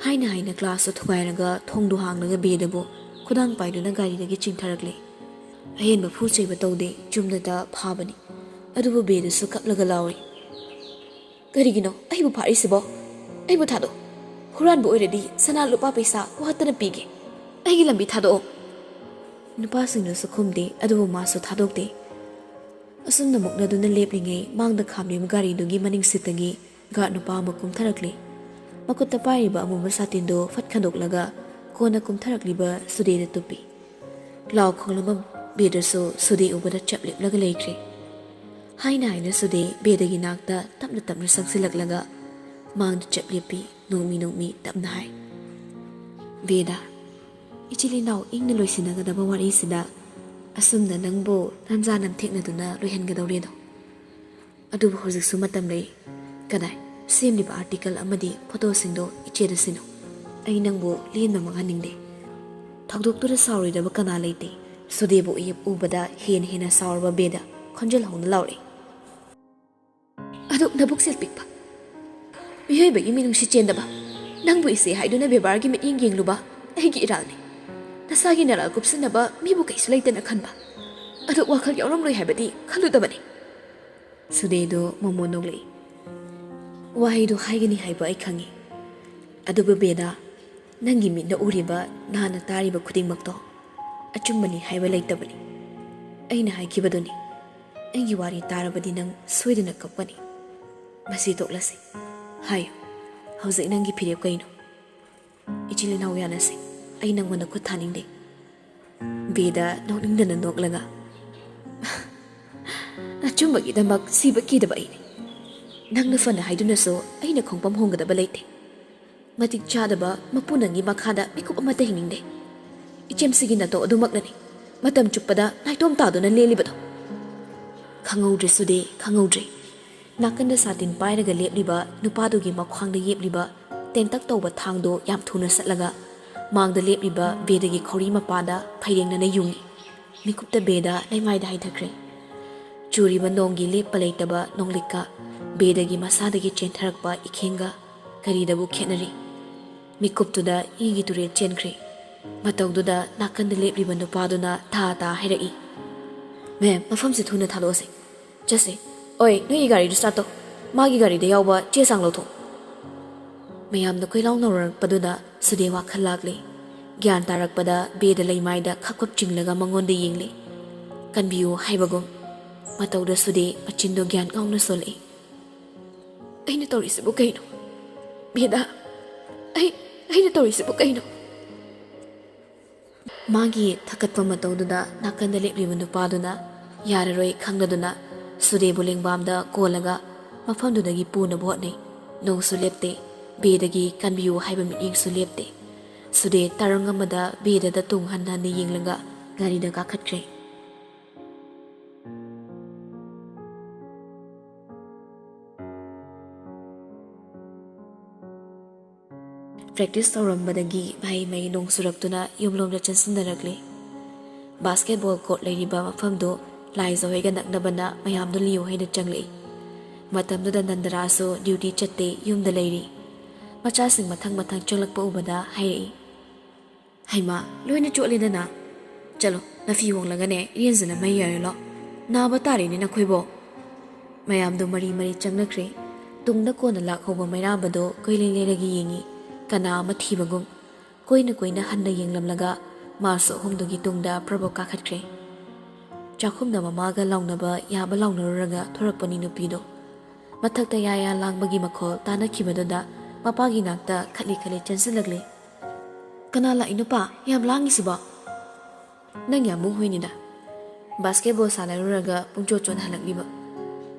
ꯍꯥꯏꯅ ꯍꯥꯏꯅ ꯒ꯭ꯂꯥꯁꯇꯨ ꯊꯨꯒꯥꯏꯔꯒ ꯊꯣꯡꯗꯨ ꯍꯥꯡꯂꯒ ꯕꯦꯗꯕꯨ ꯈꯨꯗꯥꯡ ꯄꯥꯏꯗꯨꯅ ꯒꯥꯔꯤꯗꯒꯤ ꯆꯤꯡꯊꯔꯛꯂꯦ꯫ ꯑꯍꯦꯟꯕ ꯐꯨ ꯆꯩꯕ ꯇꯧꯗꯦ, ꯆꯨꯝꯅꯇ ꯐꯥꯕꯅꯤ꯫ ꯑꯗꯨꯕꯨ ꯕꯦꯗꯁꯨ ꯀꯞꯂꯒ ꯂꯥꯎꯔꯤ꯫ "ꯀꯔꯤꯒꯤꯅꯣ ꯑꯩꯕꯨ ꯐꯥꯔꯤꯁꯤꯕꯣ? ꯑꯩꯕꯨ ꯊꯥꯗꯣꯛ꯫ ꯍꯨꯔꯥꯟꯕ ꯑꯣꯏꯔꯗꯤ ꯁꯅꯥ ꯂꯨꯄꯥ ꯄꯩꯁꯥ ꯋꯥꯠꯇꯅ ꯄꯤꯒꯦ꯫ ꯑꯩꯒꯤ ꯂꯝꯕꯤ ꯊꯥꯗꯣꯛꯑꯣ!" ꯅꯨꯄꯥꯁꯤꯡꯅꯁꯨ ꯈꯨꯝꯗꯦ, ꯑꯗꯨꯕꯨ ꯃꯥꯁꯨ ꯊꯥꯗꯣꯛꯇꯦ꯫ ꯑꯁꯨꯝꯅ ꯃꯨꯛꯅꯗꯨꯅ ꯂꯦꯞꯂꯤꯉꯩ ꯃꯥꯡꯗ ꯈꯥꯝꯂꯤꯕ ꯒꯥꯔꯤꯗꯨꯒꯤ ꯃꯅꯤꯡ ꯁꯤꯠꯇꯒꯤ ꯒꯥꯔꯗ ꯅꯨꯄꯥ ꯑꯃ ꯀꯨꯝꯊꯔꯛꯂꯤ꯫ ꯃꯈꯨꯠꯇ ꯄꯥꯏꯔꯤꯕ ꯑꯃꯨꯕ ꯁꯥꯇꯤꯟꯗꯨ ꯐꯠ ꯈꯟꯗꯣꯛꯂꯒ ꯀꯣꯟꯅ ꯀꯨꯝꯊꯔꯛꯂꯤꯕ ꯁꯨꯗꯦꯗ ꯇꯨꯞꯄꯤ꯫ ꯂꯥꯎ ꯈꯣꯡꯂꯝꯕ ꯕꯦꯗꯁꯨ ꯁꯨꯗꯦ ꯎꯕꯗ ꯆꯞ ꯂꯦꯞꯂꯒ ꯂꯩꯈ꯭ꯔꯦ꯫ ꯍꯥꯏꯅ ꯍꯥꯏꯅ ꯁꯨꯗꯦ ꯕꯦꯗꯒꯤ ꯅꯥꯛꯇ ꯇꯞꯅ ꯇꯞꯅ ꯆꯪꯁꯤꯜꯂꯛꯂꯒ ꯃꯥꯡꯗ ꯆꯞ ꯂꯦꯞꯄꯤ, ꯅꯣꯡꯃꯤ ꯅꯣꯡꯃꯤ ꯇꯞꯅ ꯍꯥꯏ, ꯕꯦꯗꯥ, ꯏꯆꯤꯜ ꯏꯅꯥꯎ ꯏꯪꯅ ꯂꯣꯏꯁꯤꯟꯅꯒꯗꯕ ꯋꯥꯔꯤꯁꯤꯗ ꯑꯁꯨꯝꯅ ꯅꯪꯕꯨ ꯅꯟꯖꯥ ꯅꯝꯊꯦꯛꯅꯗꯨꯅ ꯂꯣꯏꯍꯟꯒꯗꯧꯔꯦꯗꯣ꯫ ꯑꯗꯨꯕꯨ ꯍꯧꯖꯤꯛꯁꯨ ꯃꯇꯝ ꯂꯩ꯫ ꯀꯗꯥꯏ, ꯁꯦꯝꯂꯤꯕ ꯑꯥꯔꯇꯤꯀꯜ ꯑꯃꯗꯤ ꯐꯣꯇꯣꯁꯤꯡꯗꯣ ꯏꯆꯦꯗ ꯁꯤꯟꯅꯧ꯫ ꯑꯩ ꯅꯪꯕꯨ ꯂꯦꯟꯕ ꯃꯥꯡꯍꯟꯅꯤꯡꯗꯦ꯫ ꯊꯧꯗꯣꯛꯇꯨꯗ ꯁꯥꯎꯔꯣꯏꯗꯕ ꯀꯅꯥ ꯂꯩꯇꯦ꯫ ꯁꯨꯗꯦꯕꯨ ꯎꯌꯦꯞ ꯎꯕꯗ ꯍꯦꯟꯅ ꯍꯦꯟꯅ ꯁꯥꯎꯔꯕ ꯕꯦꯗꯥ ꯈꯣꯟꯖꯦꯜ ꯍꯧꯅ ꯂꯥꯎꯔꯛꯏ꯫ ꯑꯗꯨꯛ ꯅꯕꯨꯛꯆꯦꯜ ꯄꯤꯛꯄ, ꯃꯤꯑꯣꯏꯕꯒꯤ ꯃꯤꯅꯨꯡꯁꯤ ꯆꯦꯟꯗꯕ, ꯅꯪꯕꯨ ꯏꯆꯦ ꯍꯥꯏꯗꯨꯅ ꯕꯦꯕꯥꯔꯒꯤ ꯃꯤꯠꯌꯦꯡ ꯌꯦꯡꯂꯨꯕ ꯑꯩꯒꯤ ꯏꯔꯥꯜꯅꯤ꯫ ꯅꯁꯥꯒꯤ ꯅꯔꯥꯜ ꯀꯨꯞꯁꯤꯟꯅꯕ ꯃꯤꯕꯨ ꯀꯩꯁꯨ ꯂꯩꯇꯅ ꯈꯟꯕ, ꯑꯗꯨꯛ ꯋꯥꯈꯜ ꯌꯥꯎꯔꯝꯂꯣꯏ ꯍꯥꯏꯕꯗꯤ ꯈꯜꯂꯨꯗꯕꯅꯤ꯫ ꯁꯨꯗꯦꯗꯨ ꯃꯣꯃꯣꯟ ꯅꯣꯛꯂꯛꯏ꯫ ꯋꯥꯍꯩꯗꯨ ꯍꯥꯏꯒꯅꯤ ꯍꯥꯏꯕ ꯑꯩ ꯈꯪꯏ꯫ ꯑꯗꯨꯕꯨ ꯕꯦꯗꯥ, ꯅꯪꯒꯤ ꯃꯤꯠꯅ ꯎꯔꯤꯕ, ꯅꯥꯅ ꯇꯥꯔꯤꯕ ꯈꯨꯗꯤꯡꯃꯛꯇꯣ ꯑꯆꯨꯝꯕꯅꯤ ꯍꯥꯏꯕ ꯂꯩꯇꯕꯅꯤ꯫ ꯑꯩꯅ ꯍꯥꯏꯈꯤꯕꯗꯨꯅꯤ꯫ ꯑꯩꯒꯤ ꯋꯥꯔꯤ ꯇꯥꯔꯕꯗꯤ ꯅꯪ ꯁꯣꯏꯗꯅ ꯀꯞꯀꯅꯤ꯫ ꯃꯁꯤ ꯇꯣꯛꯂꯁꯤ꯫ ꯍꯥꯏꯌꯨ, ꯍꯧꯖꯤꯛ ꯅꯪꯒꯤ ꯐꯤꯔꯦꯞ ꯀꯩꯅꯣ? ꯏꯆꯤꯜ ꯏꯅꯥꯎ ꯌꯥꯅꯁꯤ꯫ ꯑꯩ ꯅꯪꯉꯣꯟꯗ ꯈꯨꯠ ꯊꯥꯅꯤꯡꯗꯦ꯫ ꯕꯦꯗꯥ ꯅꯣꯛꯅꯤꯡꯗꯅ ꯅꯣꯛꯂꯒ, "ꯑꯆꯨꯝꯕꯒꯤꯗꯃꯛ ꯁꯤꯕ ꯀꯤꯗꯕ ꯑꯩꯅꯤ꯫ ꯅꯪꯅ ꯐꯅ ꯍꯥꯏꯗꯨꯅꯁꯨ ꯑꯩꯅ ꯈꯣꯡꯐꯝ ꯍꯣꯡꯒꯗꯕ ꯂꯩꯇꯦ꯫ ꯃꯇꯤꯛ ꯆꯥꯗꯕ ꯃꯄꯨ ꯅꯪꯒꯤ ꯃꯈꯥꯗ ꯃꯤꯀꯨꯞ ꯑꯃꯠꯇ ꯍꯤꯡꯅꯤꯡꯗꯦ꯫ ꯏꯆꯦꯝꯁꯤꯒꯤ ꯅꯇꯧ ꯑꯗꯨꯃꯛꯅꯅꯤ ꯃꯇꯝ ꯆꯨꯞꯄꯗ ꯅꯥꯏꯇꯣꯝ ꯇꯥꯗꯨꯅ ꯂꯦꯜꯂꯤꯕꯗꯣ꯫" ꯈꯪꯍꯧꯗ꯭ꯔꯦ ꯁꯨꯗꯦ, ꯈꯪꯍꯧꯗ꯭ꯔꯦ꯫ ꯅꯥꯀꯟꯗ ꯁꯥꯇꯤꯟ ꯄꯥꯏꯔꯒ ꯂꯦꯞꯂꯤꯕ ꯅꯨꯄꯥꯗꯨꯒꯤ ꯃꯈ꯭ꯋꯥꯡꯗ ꯌꯦꯞꯂꯤꯕ ꯇꯦꯟꯇꯛ ꯇꯧꯕ ꯊꯥꯡꯗꯨ ꯌꯥꯝ ꯊꯨꯅ ꯆꯠꯂꯒ ꯃꯥꯡꯗ ꯂꯦꯞꯂꯤꯕ ꯕꯦꯗꯥꯒꯤ ꯈꯧꯔꯤ ꯃꯄꯥꯗ ꯐꯩꯔꯦꯡꯅꯅ ꯌꯨꯡꯏ꯫ ꯃꯤꯀꯨꯞꯇ ꯕꯦꯗꯥ ꯂꯩꯃꯥꯏꯗ ꯍꯥꯏꯊꯈ꯭ꯔꯦ꯫ ꯆꯨꯔꯤꯕ ꯅꯣꯡꯒꯤ ꯂꯦꯞꯄ ꯂꯩꯇꯕ ꯅꯣꯡꯂꯤꯛꯀ ꯕꯦꯗꯥꯒꯤ ꯃꯁꯥꯗꯒꯤ ꯆꯦꯟꯊꯔꯛꯄ ꯏꯈꯦꯡꯒ ꯀꯔꯤꯗꯕꯨ ꯈꯦꯠꯅꯔꯤ? ꯃꯤꯀꯨꯞꯇꯨꯗ ꯏꯒꯤ ꯇꯨꯔꯦꯜ ꯆꯦꯟꯈ꯭ꯔꯦ꯫ ꯃꯇꯧꯗꯨꯗ ꯅꯥꯀꯟꯗ ꯂꯦꯞꯂꯤꯕ ꯅꯨꯄꯥꯗꯨꯅ ꯊꯥ ꯊꯥ ꯍꯥꯏꯔꯛꯏ, "ꯃꯦꯝ, ꯃꯐꯝꯁꯦ ꯊꯨꯅ ꯊꯥꯗꯣꯛꯑꯁꯦ꯫ ꯆꯠꯁꯦ꯫ ꯑꯣꯏ, ꯅꯣꯏꯒꯤ ꯒꯥꯔꯤꯗꯨ ꯁ꯭ꯇꯥꯔꯠ ꯇꯧ꯫ ꯃꯥꯒꯤ ꯒꯥꯔꯤꯗ ꯌꯥꯎꯕ ꯆꯦ ꯆꯥꯡ ꯂꯧꯊꯣꯛ꯫" ꯃꯌꯥꯝꯅ ꯀꯣꯏꯂꯥꯎ ꯅꯧꯔꯛꯄꯗꯨꯗ ꯁꯨꯗꯦ ꯋꯥꯈꯜ ꯂꯥꯛꯂꯦ꯫ ꯒ꯭ꯌꯥꯟ ꯇꯥꯔꯛꯄꯗ ꯕꯦꯗꯥ ꯂꯩꯃꯥꯏꯗ ꯈꯞ ꯈꯞ ꯆꯤꯡꯂꯒ ꯃꯉꯣꯟꯗ ꯌꯦꯡꯂꯦ꯫ ꯀꯟꯕꯤꯌꯨ ꯍꯥꯏꯕꯒꯨꯝ꯫ ꯃꯇꯧꯗ ꯁꯨꯗꯦ ꯃꯆꯤꯟꯗꯣ ꯒ꯭ꯌꯥꯟ ꯉꯥꯎꯅ ꯁꯣꯜꯂꯛꯏ꯫ "ꯑꯩꯅ ꯇꯧꯔꯤꯁꯤꯕꯨ ꯀꯩꯅꯣ? ꯕꯦꯗꯥ, ꯑꯩ, ꯑꯩꯅ ꯇꯧꯔꯤꯁꯤꯕꯨ ꯀꯩꯅꯣ?" ꯃꯥꯒꯤ ꯊꯛꯀꯠꯄ ꯃꯇꯧꯗꯨꯗ ꯅꯥꯀꯟꯗ ꯂꯦꯞꯂꯤꯕ ꯅꯨꯄꯥꯗꯨꯅ ꯌꯥꯔꯔꯣꯏ ꯈꯪꯂꯗꯨꯅ ꯁꯨꯗꯦꯕꯨ ꯂꯦꯡꯕꯥꯝꯗ ꯀꯣꯜꯂꯒ ꯃꯐꯝꯗꯨꯗꯒꯤ ꯄꯨꯅꯕ ꯍꯣꯠꯅꯩ꯫ ꯅꯣꯡꯁꯨ ꯂꯦꯞꯇꯦ꯫ ꯕꯦꯗꯥꯒꯤ "ꯀꯟꯕꯤꯌꯨ" ꯍꯥꯏꯕ ꯃꯤꯠꯌꯦꯡꯁꯨ ꯂꯦꯞꯇꯦ꯫ ꯁꯨꯗꯦ ꯇꯔꯪ ꯑꯃꯗ ꯕꯦꯗꯗ ꯇꯨꯡ ꯍꯟ ꯍꯟꯅ ꯌꯦꯡꯂꯒ ꯒꯥꯔꯤꯗ ꯀꯥꯈꯠꯈ꯭ꯔꯦ꯫ ꯄ꯭ꯔꯦꯛꯇꯤꯁ ꯇꯧꯔꯝꯕꯗꯒꯤ ꯃꯍꯩ ꯃꯍꯩ ꯅꯣꯡ ꯆꯨꯔꯛꯇꯨꯅ ꯌꯨꯝꯂꯣꯝꯗ ꯆꯪꯁꯤꯟꯅꯔꯛꯂꯦ꯫ ꯕꯥꯁꯀꯦꯠꯕꯣꯜ ꯀꯣꯔꯠ ꯂꯩꯔꯤꯕ ꯃꯐꯝꯗꯨ ꯂꯥꯏꯖ ꯍꯣꯏꯒ ꯅꯛꯅꯕꯅ ꯃꯌꯥꯝꯗꯨ ꯂꯤꯌꯨ ꯍꯥꯏꯅ ꯆꯪꯂꯛꯏ꯫ ꯃꯇꯝꯗꯨꯗ ꯅꯟꯗꯔꯥꯁꯨ ꯗ꯭ꯌꯨꯇꯤ ꯆꯠꯇꯦ, ꯌꯨꯝꯗ ꯂꯩꯔꯤ꯫ ꯃꯆꯥꯁꯤꯡ ꯃꯊꯪ ꯃꯊꯪ ꯆꯪꯂꯛꯄ ꯎꯕꯗ ꯍꯥꯏꯔꯛꯏ, "ꯍꯩꯃꯥ, ꯂꯣꯏꯅ ꯆꯣꯠꯂꯦꯗꯅ꯫ ꯆꯠꯂꯣ, ꯅꯐꯤ ꯍꯣꯡꯂꯒꯅꯦ ꯏꯔꯦꯟꯖꯅ ꯃꯩ ꯌꯥꯏꯔꯨꯂꯣ꯫ ꯅꯥꯕ ꯇꯥꯔꯦꯅꯦ ꯅꯈꯣꯏꯕꯣ꯫" ꯃꯌꯥꯝꯗꯨ ꯃꯔꯤ ꯃꯔꯤ ꯆꯪꯅꯈ꯭ꯔꯦ꯫ ꯇꯨꯡꯗ ꯀꯣꯟꯅ ꯂꯥꯛꯍꯧꯕ ꯃꯩꯔꯥꯕꯗꯨ ꯀꯣꯏꯂꯩ ꯂꯩꯔꯒ ꯌꯦꯡꯉꯤ, ꯀꯅꯥ ꯑꯃ ꯊꯤꯕꯒꯨꯝ꯫ ꯀꯣꯏꯅ ꯀꯣꯏꯅ ꯍꯟꯅ ꯌꯦꯡꯂꯝꯂꯒ ꯃꯥꯁꯨ ꯑꯍꯨꯝꯗꯨꯒꯤ ꯇꯨꯡꯗ ꯄ꯭ꯔꯕꯣꯛ ꯀꯥꯈꯠꯈ꯭ꯔꯦ꯫ ꯆꯥꯛꯈꯨꯝꯗ ꯃꯃꯥꯒ ꯂꯥꯎꯅꯕ ꯌꯥꯕ ꯂꯥꯎꯅꯔꯨꯔꯒ ꯊꯣꯔꯛꯄꯅꯤ ꯅꯨꯄꯤꯗꯣ꯫ ꯃꯊꯛꯇ ꯌꯥ ꯌꯥ ꯂꯥꯡꯕꯒꯤ ꯃꯈꯣꯜ ꯇꯥꯅꯈꯤꯕꯗꯨꯗ ꯃꯄꯥꯒꯤ ꯅꯥꯛꯇ ꯈꯠꯂꯤ ꯈꯠꯂꯤ ꯆꯦꯟꯁꯤꯜꯂꯛꯂꯦ꯫ "ꯀꯅꯥ ꯂꯥꯛꯏꯅꯣ ꯄꯥ? ꯌꯥꯝ ꯂꯥꯡꯉꯤꯁꯤꯕꯣ?" "ꯅꯪ ꯌꯥꯝꯕꯨꯡ ꯍꯣꯏꯅꯤꯗ꯫ ꯕꯥꯁꯀꯦꯠꯕꯣꯜ ꯁꯥꯟꯅꯔꯨꯔꯒ ꯄꯨꯡꯆꯣꯠ ꯆꯣꯠꯅ ꯍꯜꯂꯛꯂꯤꯕ꯫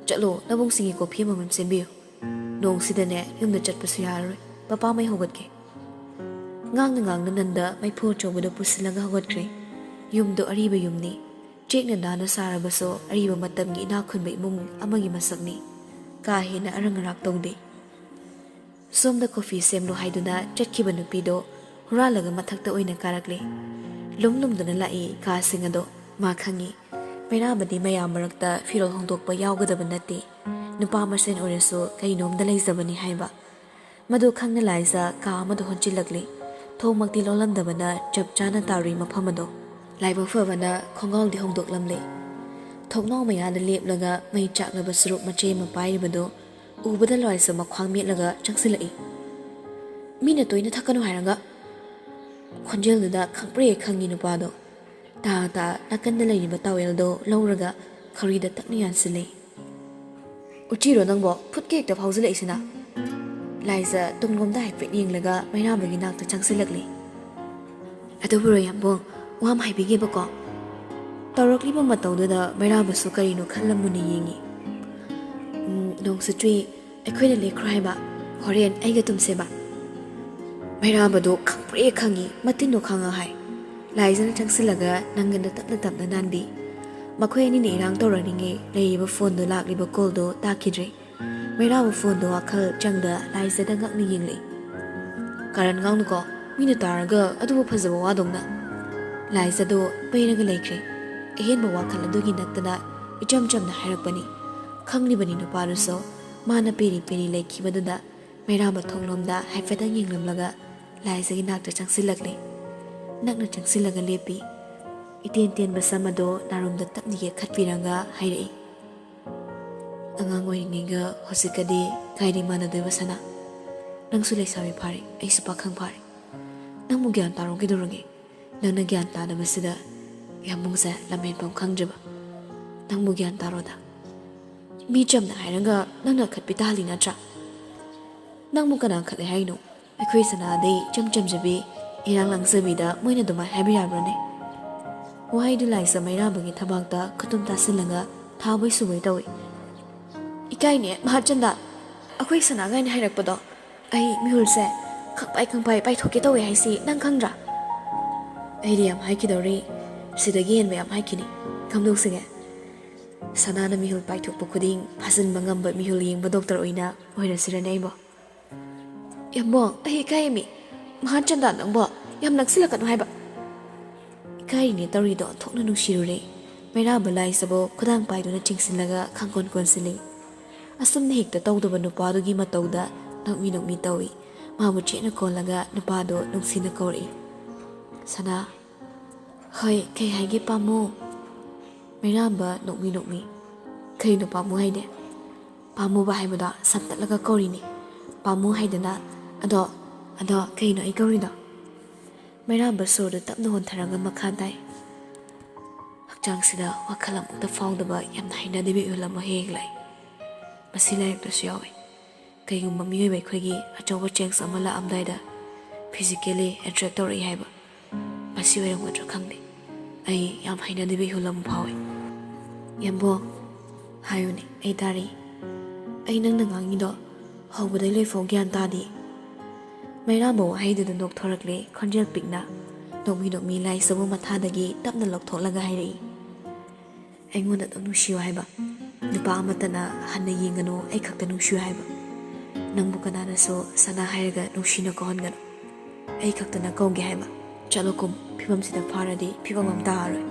ꯆꯠꯂꯣ, ꯅꯕꯨꯡꯁꯤꯡꯒꯤ ꯀꯣꯐꯤ ꯑꯃꯃꯝ ꯁꯦꯝꯕꯤꯌꯨ꯫ ꯅꯣꯡꯁꯤꯗꯅꯦ ꯌꯨꯝꯗ ꯆꯠꯄꯁꯨ ꯌꯥꯔꯔꯣꯏ꯫ ꯄꯄꯥ ꯃꯩ ꯍꯧꯒꯠꯀꯦ꯫" ꯉꯥꯡꯅ ꯉꯥꯡꯅ ꯅꯟꯗ ꯃꯩꯐꯨ ꯑꯆꯧꯕꯗꯨ ꯄꯨꯁꯤꯜꯂꯒ ꯍꯧꯒꯠꯈ꯭ꯔꯦ꯫ ꯌꯨꯝꯗꯨ ꯑꯔꯤꯕ ꯌꯨꯝꯅꯤ꯫ ꯆꯦꯛꯅ ꯅꯥꯟꯅ ꯁꯥꯔꯕꯁꯨ ꯑꯔꯤꯕ ꯃꯇꯝꯒꯤ ꯏꯅꯥꯛ ꯈꯨꯟꯕ ꯏꯃꯨꯡ ꯑꯃꯒꯤ ꯃꯁꯛꯅꯤ꯫ ꯀꯥ ꯍꯦꯟꯅ ꯑꯔꯪ ꯑꯔꯥꯛ ꯇꯧꯗꯦ꯫ ꯁꯣꯝꯗ ꯀꯣꯐꯤ ꯁꯦꯝꯂꯨ ꯍꯥꯏꯗꯨꯅ ꯆꯠꯈꯤꯕ ꯅꯨꯄꯤꯗꯣ ꯍꯨꯔꯥꯜꯂꯒ ꯃꯊꯛꯇ ꯑꯣꯏꯅ ꯀꯥꯔꯛꯂꯦ꯫ ꯂꯨꯝ ꯂꯨꯝꯗꯨꯅ ꯂꯥꯛꯏ ꯀꯥꯁꯤꯡ ꯑꯗꯣ꯫ ꯃꯥ ꯈꯪꯉꯤ, ꯃꯩꯔꯥꯕꯗꯤ ꯃꯌꯥꯝ ꯃꯔꯛꯇ ꯐꯤꯔꯣꯜ ꯍꯣꯡꯗꯣꯛꯄ ꯌꯥꯎꯒꯗꯕ ꯅꯠꯇꯦ꯫ ꯅꯨꯄꯥ ꯃꯁꯦꯟ ꯑꯣꯏꯔꯁꯨ ꯀꯩꯅꯣꯝꯗ ꯂꯩꯖꯕꯅꯤ ꯍꯥꯏꯕ꯫ ꯃꯗꯨ ꯈꯪꯅ ꯂꯥꯏꯖ ꯀꯥ ꯑꯃꯗ ꯍꯣꯟꯖꯤꯜꯂꯛꯂꯦ꯫ ꯊꯣꯡꯃꯛꯇꯤ ꯂꯣꯜꯂꯝꯗꯕꯅ ꯆꯞ ꯆꯥꯅ ꯇꯥꯔꯨꯏ ꯃꯐꯝ ꯑꯗꯣ꯫ ꯂꯥꯏꯕꯛ ꯐꯕꯅ ꯈꯣꯡꯒꯥꯎꯗꯤ ꯍꯣꯡꯗꯣꯛꯂꯝꯂꯦ꯫ ꯊꯣꯡꯅꯥꯎ ꯃꯌꯥꯗ ꯂꯦꯞꯂꯒ ꯃꯩ ꯆꯥꯛꯂꯕ ꯆꯨꯔꯨꯞ ꯃꯆꯦ ꯑꯃ ꯄꯥꯏꯔꯤꯕꯗꯨ ꯎꯕꯗ ꯂꯣꯏꯁ ꯃꯈ꯭ꯋꯥꯡ ꯃꯦꯠꯂꯒ ꯆꯪꯁꯤꯜꯂꯛꯏ꯫ "ꯃꯤꯅ ꯇꯣꯏꯅ ꯊꯛꯀꯅꯨ ꯍꯥꯏꯔꯒ?" ꯈꯣꯟꯖꯦꯜꯗꯨꯗ ꯈꯪꯄ꯭ꯔꯦ ꯈꯪꯉꯤ ꯅꯨꯄꯥꯗꯣ꯫ ꯇꯥ ꯇꯥ ꯅꯥꯀꯟꯗ ꯂꯩꯔꯤꯕ ꯇꯥꯋꯦꯜꯗꯣ ꯂꯧꯔꯒ ꯈꯧꯔꯤꯗ ꯇꯛꯅ ꯌꯥꯟꯁꯤꯜꯂꯦ꯫ "ꯎꯆꯤꯔꯣ ꯅꯪꯕꯣ? ꯐꯨꯠꯀ ꯍꯦꯛꯇ ꯐꯥꯎꯖꯤꯜꯂꯛꯏꯁꯤꯅ?" ꯂꯥꯏꯖ ꯇꯨꯡꯂꯣꯝꯗ ꯍꯥꯏꯐꯦꯠ ꯌꯦꯡꯂꯒ ꯃꯩꯔꯥꯕꯒꯤ ꯅꯥꯛꯇ ꯆꯪꯁꯤꯜꯂꯛꯂꯦ꯫ "ꯑꯗꯨꯕꯨꯔꯣ ꯌꯥꯝꯕꯨꯡ, ꯋꯥ ꯑꯃ ꯍꯥꯏꯕꯤꯒꯦꯕꯀꯣ꯫" ꯇꯧꯔꯛꯂꯤꯕ ꯃꯇꯧꯗꯨꯗ ꯃꯩꯔꯥꯕꯁꯨ ꯀꯔꯤꯅꯣ ꯈꯜꯂ ꯃꯨꯟꯅ ꯌꯦꯡꯉꯤ꯫ "ꯎꯝ, ꯅꯣꯡꯁꯨ ꯆꯨꯏ, ꯑꯩꯈꯣꯏꯅ ꯂꯦꯛꯈ꯭ꯔꯣ ꯍꯥꯏꯕ? ꯍꯣꯔꯦꯟ ꯑꯩꯒ ꯇꯨꯝꯁꯦꯕ?" ꯃꯩꯔꯥꯕꯗꯣ ꯈꯪꯄ꯭ꯔꯦ ꯈꯪꯉꯤ, ꯃꯇꯤꯟꯗꯣ ꯈꯪꯉ ꯍꯥꯏ꯫ ꯂꯥꯏꯖꯅ ꯆꯪꯁꯤꯜꯂꯒ ꯅꯪꯒꯟꯗ ꯇꯞꯅ ꯇꯞꯅ ꯅꯥꯟꯕꯤ꯫ ꯃꯈꯣꯏ ꯑꯅꯤꯅ ꯏꯔꯥꯡ ꯇꯧꯔꯛꯂꯤꯉꯩ ꯂꯩꯔꯤꯕ ꯐꯣꯟꯗꯣ ꯂꯥꯛꯂꯤꯕ ꯀꯣꯜꯗꯣ ꯇꯥꯈꯤꯗ꯭ꯔꯦ꯫ ꯃꯩꯔꯥꯕ ꯐꯣꯟꯗꯣ ꯋꯥꯈꯜ ꯆꯪꯗ ꯂꯥꯏꯖꯗ ꯉꯛꯅ ꯌꯦꯡꯂꯛꯏ꯫ "ꯀꯥꯔꯟ ꯉꯥꯡꯅꯨꯀꯣ, ꯃꯤꯅ ꯇꯥꯔꯒ ꯑꯗꯨꯕꯨ ꯐꯖꯕ ꯋꯥꯗꯧꯅ꯫" ꯂꯥꯏꯖꯗꯣ ꯄꯩꯔꯒ ꯂꯩꯈ꯭ꯔꯦ꯫ ꯑꯍꯦꯟꯕ ꯋꯥꯈꯜ ꯑꯗꯨꯒꯤ ꯅꯠꯇꯅ ꯏꯆꯝ ꯆꯝꯅ ꯍꯥꯏꯔꯛꯄꯅꯤ꯫ ꯈꯪꯂꯤꯕꯅꯤ ꯅꯨꯄꯥꯗꯨꯁꯨ ꯃꯥꯅ ꯄꯦꯔꯤ ꯄꯦꯔꯤ ꯂꯩꯈꯤꯕꯗꯨꯗ꯫ ꯃꯩꯔꯥꯕ ꯊꯣꯡꯂꯣꯝꯗ ꯍꯥꯏꯐꯦꯠꯇꯪ ꯌꯦꯡꯂꯝꯂꯒ ꯂꯥꯏꯖꯒꯤ ꯅꯥꯛꯇ ꯆꯪꯁꯤꯜꯂꯛꯂꯦ꯫ ꯅꯛꯅ ꯆꯪꯁꯤꯜꯂꯒ ꯂꯦꯞꯄꯤ꯫ ꯏꯇꯦꯟ ꯇꯦꯟꯕ ꯁꯝ ꯑꯗꯣ ꯅꯥꯔꯣꯝꯗ ꯇꯞꯅ ꯌꯦꯛꯈꯠꯄꯤꯔꯒ ꯍꯥꯏꯔꯛꯏ, "ꯑꯉꯥꯡ ꯑꯣꯏꯔꯤꯉꯩꯒ ꯍꯧꯖꯤꯛꯀꯗꯤ ꯀꯥꯏꯗꯤ ꯃꯥꯟꯅꯗꯣꯏꯕ ꯁꯅꯥ? ꯅꯪꯁꯨ ꯂꯩꯁꯥꯕꯤ ꯐꯥꯔꯦ, ꯑꯩꯁꯨ ꯄꯥꯈꯪ ꯐꯥꯔꯦ꯫ ꯅꯪꯕꯨ ꯒ꯭ꯌꯥꯟ ꯇꯥꯔꯣ ꯀꯩꯗꯧꯔꯒꯦ? ꯅꯪꯅ ꯒ꯭ꯌꯥꯟ ꯇꯥꯗꯕꯁꯤꯗ ꯌꯥꯝꯕꯨꯡꯁꯦ ꯂꯝꯍꯦꯟꯐꯝ ꯈꯪꯗ꯭ꯔꯤꯕ꯫ ꯅꯪꯕꯨ ꯒ꯭ꯌꯥꯟ ꯇꯥꯔꯣꯗ꯫ ꯃꯤ ꯆꯝꯅ ꯍꯥꯏꯔꯒ ꯅꯪꯅ ꯈꯠꯄꯤ ꯇꯥꯍꯜꯂꯤ ꯅꯠꯇ꯭ꯔꯥ? ꯅꯪꯕꯨ ꯀꯅꯥ ꯈꯠꯂꯦ ꯍꯥꯏꯅꯣ? ꯑꯩꯈꯣꯏ ꯁꯅꯥꯗꯤ ꯏꯆꯝ ꯆꯝꯖꯕꯤ, ꯏꯔꯥꯡ ꯂꯥꯡꯖꯕꯤꯗ ꯃꯣꯏꯅ ꯑꯗꯨꯃꯥꯏꯅ ꯍꯥꯏꯕ ꯌꯥꯕ꯭ꯔꯅꯦ?" ꯋꯥꯍꯩꯗꯨ ꯂꯥꯏꯖ ꯃꯩꯔꯥꯕꯒꯤ ꯊꯕꯥꯛꯇ ꯈꯨꯇꯨꯝ ꯇꯥꯁꯤꯜꯂꯒ ꯊꯥꯕꯣꯏ ꯁꯨꯕꯣꯏ ꯇꯧꯏ꯫ "ꯏꯀꯥꯏꯅꯦ ꯃꯍꯥꯆꯟꯗ, ꯑꯩꯈꯣꯏ ꯁꯅꯥꯒꯥꯏꯅ ꯍꯥꯏꯔꯛꯄꯗꯣ꯫ ꯑꯩ ꯃꯤꯍꯨꯜꯁꯦ ꯈꯪꯄꯥꯏ ꯈꯪꯄꯥꯏ ꯄꯥꯏꯊꯣꯛꯀꯦ ꯇꯧꯋꯦ ꯍꯥꯏꯁꯤ ꯅꯪ ꯈꯪꯗ꯭ꯔꯥ? ꯑꯩꯗꯤ ꯌꯥꯝ ꯍꯥꯏꯈꯤꯗꯧꯔꯤ, ꯁꯤꯗꯒꯤ ꯍꯦꯟꯕ ꯌꯥꯝ ꯍꯥꯏꯈꯤꯅꯤ꯫ ꯀꯝꯗꯧꯁꯤꯒꯦ? ꯁꯅꯥꯅ ꯃꯤꯍꯨꯜ ꯄꯥꯏꯊꯣꯛꯄ ꯈꯨꯗꯤꯡ ꯐꯥꯖꯤꯟꯕ ꯉꯝꯕ ꯃꯤꯍꯨꯜ ꯌꯦꯡꯕ ꯗꯣꯛꯇꯔ ꯑꯣꯏꯅ ꯑꯣꯏꯔꯁꯤꯔꯅꯦ ꯑꯩꯕꯣ?" "ꯌꯥꯝꯕꯣ, ꯑꯩ ꯏꯀꯥꯏꯃꯤ꯫ ꯃꯍꯥꯆꯟꯗ ꯅꯪꯕꯣ, ꯌꯥꯝ ꯅꯛꯁꯤꯜꯂꯛꯀꯅꯨ ꯍꯥꯏꯕ꯫" ꯏꯀꯥꯏꯔꯤꯅꯦ ꯇꯧꯔꯤꯗꯣ ꯑꯣꯟꯊꯣꯛꯅ ꯅꯨꯡꯁꯤꯔꯨꯔꯦ꯫ ꯃꯩꯔꯥꯕ ꯂꯥꯏꯖꯕꯨ ꯈꯨꯗꯥꯡ ꯄꯥꯏꯗꯨꯅ ꯆꯤꯡꯁꯤꯜꯂꯒ ꯈꯪꯀꯣꯟ ꯀꯣꯟꯁꯤꯜꯂꯤ꯫ ꯑꯁꯨꯝꯅ ꯍꯦꯛꯇ ꯇꯧꯗꯕ ꯅꯨꯄꯥꯗꯨꯒꯤ ꯃꯇꯧꯗ ꯅꯣꯛꯃꯤ ꯅꯣꯛꯃꯤ ꯇꯧꯏ꯫ ꯃꯥꯕꯨ ꯆꯦꯠꯅ ꯀꯣꯜꯂꯒ ꯅꯨꯄꯥꯗꯨ ꯅꯨꯡꯁꯤꯅ ꯀꯧꯔꯛꯏ, "ꯁꯅꯥ꯫" "ꯍꯣꯏ, ꯀꯩ ꯍꯥꯏꯒꯦ ꯄꯥꯝꯃꯨ?" ꯃꯩꯔꯥꯕ ꯅꯣꯛꯃꯤ ꯅꯣꯛꯃꯤ, "ꯀꯩꯅꯣ ꯄꯥꯝꯃꯨ ꯍꯥꯏꯗꯤ?" "ꯄꯥꯝꯃꯨꯕ ꯍꯥꯏꯕꯗꯣ ꯁꯝꯇꯠꯂꯒ ꯀꯧꯔꯤꯅꯤ꯫ ꯄꯥꯝꯃꯨ ꯍꯥꯏꯗꯅ꯫ ꯑꯗꯣ, ꯑꯗꯣ ꯀꯩꯅꯣ ꯑꯩ ꯀꯧꯔꯤꯗꯣ?" ꯃꯩꯔꯥꯕ ꯁꯣꯔꯗꯨ ꯇꯞꯅ ꯍꯣꯟꯊꯔꯒ ꯃꯈꯥ ꯇꯥꯏ, "ꯍꯛꯆꯥꯡꯁꯤꯗ ꯋꯥꯈꯜ ꯑꯃꯨꯛꯇ ꯐꯥꯎꯗꯕ ꯌꯥꯝꯅ ꯍꯩꯅꯗꯕ ꯏꯍꯨꯜ ꯑꯃ ꯍꯦꯛ ꯍꯦꯛ ꯂꯥꯛꯏ꯫ ꯃꯁꯤ ꯂꯥꯏꯔꯤꯛꯇꯁꯨ ꯌꯥꯎꯏ꯫ ꯀꯩꯒꯨꯝꯕ ꯃꯤꯑꯣꯏꯕ ꯑꯩꯈꯣꯏꯒꯤ ꯑꯆꯧꯕ ꯆꯦꯟꯖ ꯑꯃ ꯂꯥꯛꯑꯝꯗꯥꯏꯗ ꯐꯤꯖꯤꯀꯦꯜꯂꯤ ꯑꯦꯇ꯭ꯔꯦꯛ ꯇꯧꯔꯛꯏ ꯍꯥꯏꯕ꯫ ꯃꯁꯤ ꯑꯣꯏꯔꯝꯒꯗ꯭ꯔꯥ ꯈꯪꯗꯦ꯫ ꯑꯩ ꯌꯥꯝ ꯍꯩꯅꯗꯕ ꯏꯍꯨꯜ ꯑꯃ ꯐꯥꯎꯏ꯫" "ꯌꯥꯝꯕꯣ, ꯍꯥꯏꯌꯨꯅꯦ, ꯑꯩ ꯇꯥꯔꯤ꯫ ꯑꯩ ꯅꯪꯅ ꯉꯥꯡꯉꯤꯗꯣ ꯍꯧꯕꯗꯩ ꯂꯣꯏꯐꯥꯎ ꯒ꯭ꯌꯥꯟ ꯇꯥꯗꯦ꯫" ꯃꯩꯔꯥꯕ ꯋꯥꯍꯩꯗꯨꯗ ꯅꯣꯛꯊꯣꯔꯛꯂꯦ, ꯈꯣꯟꯖꯦꯜ ꯄꯤꯛꯅ꯫ ꯅꯣꯛꯃꯤ ꯅꯣꯛꯃꯤ ꯂꯥꯏ ꯆꯧꯕ ꯃꯊꯥꯗꯒꯤ ꯇꯞꯅ ꯂꯧꯊꯣꯛꯂꯒ ꯍꯥꯏꯔꯛꯏ, "ꯑꯩꯉꯣꯟꯗ ꯑꯗꯨꯝ ꯅꯨꯡꯁꯤꯌꯨ ꯍꯥꯏꯕ꯫ ꯅꯨꯄꯥ ꯑꯃꯠꯇꯅ ꯍꯟꯅ ꯌꯦꯡꯒꯅꯨ, ꯑꯩ ꯈꯛꯇ ꯅꯨꯡꯁꯤꯌꯨ ꯍꯥꯏꯕ꯫ ꯅꯪꯕꯨ ꯀꯅꯥꯅꯁꯨ ꯁꯅꯥ ꯍꯥꯏꯔꯒ ꯅꯨꯡꯁꯤꯅ ꯀꯧꯍꯟꯒꯅꯨ꯫ ꯑꯩ ꯈꯛꯇꯅ ꯀꯧꯒꯦ ꯍꯥꯏꯕ꯫ ꯆꯠꯂꯣ ꯀꯨꯝ, ꯐꯤꯕꯝꯁꯤꯗ ꯐꯥꯔꯗꯤ ꯐꯤꯕꯝ ꯑꯃ ꯇꯥꯔꯣꯏ"꯫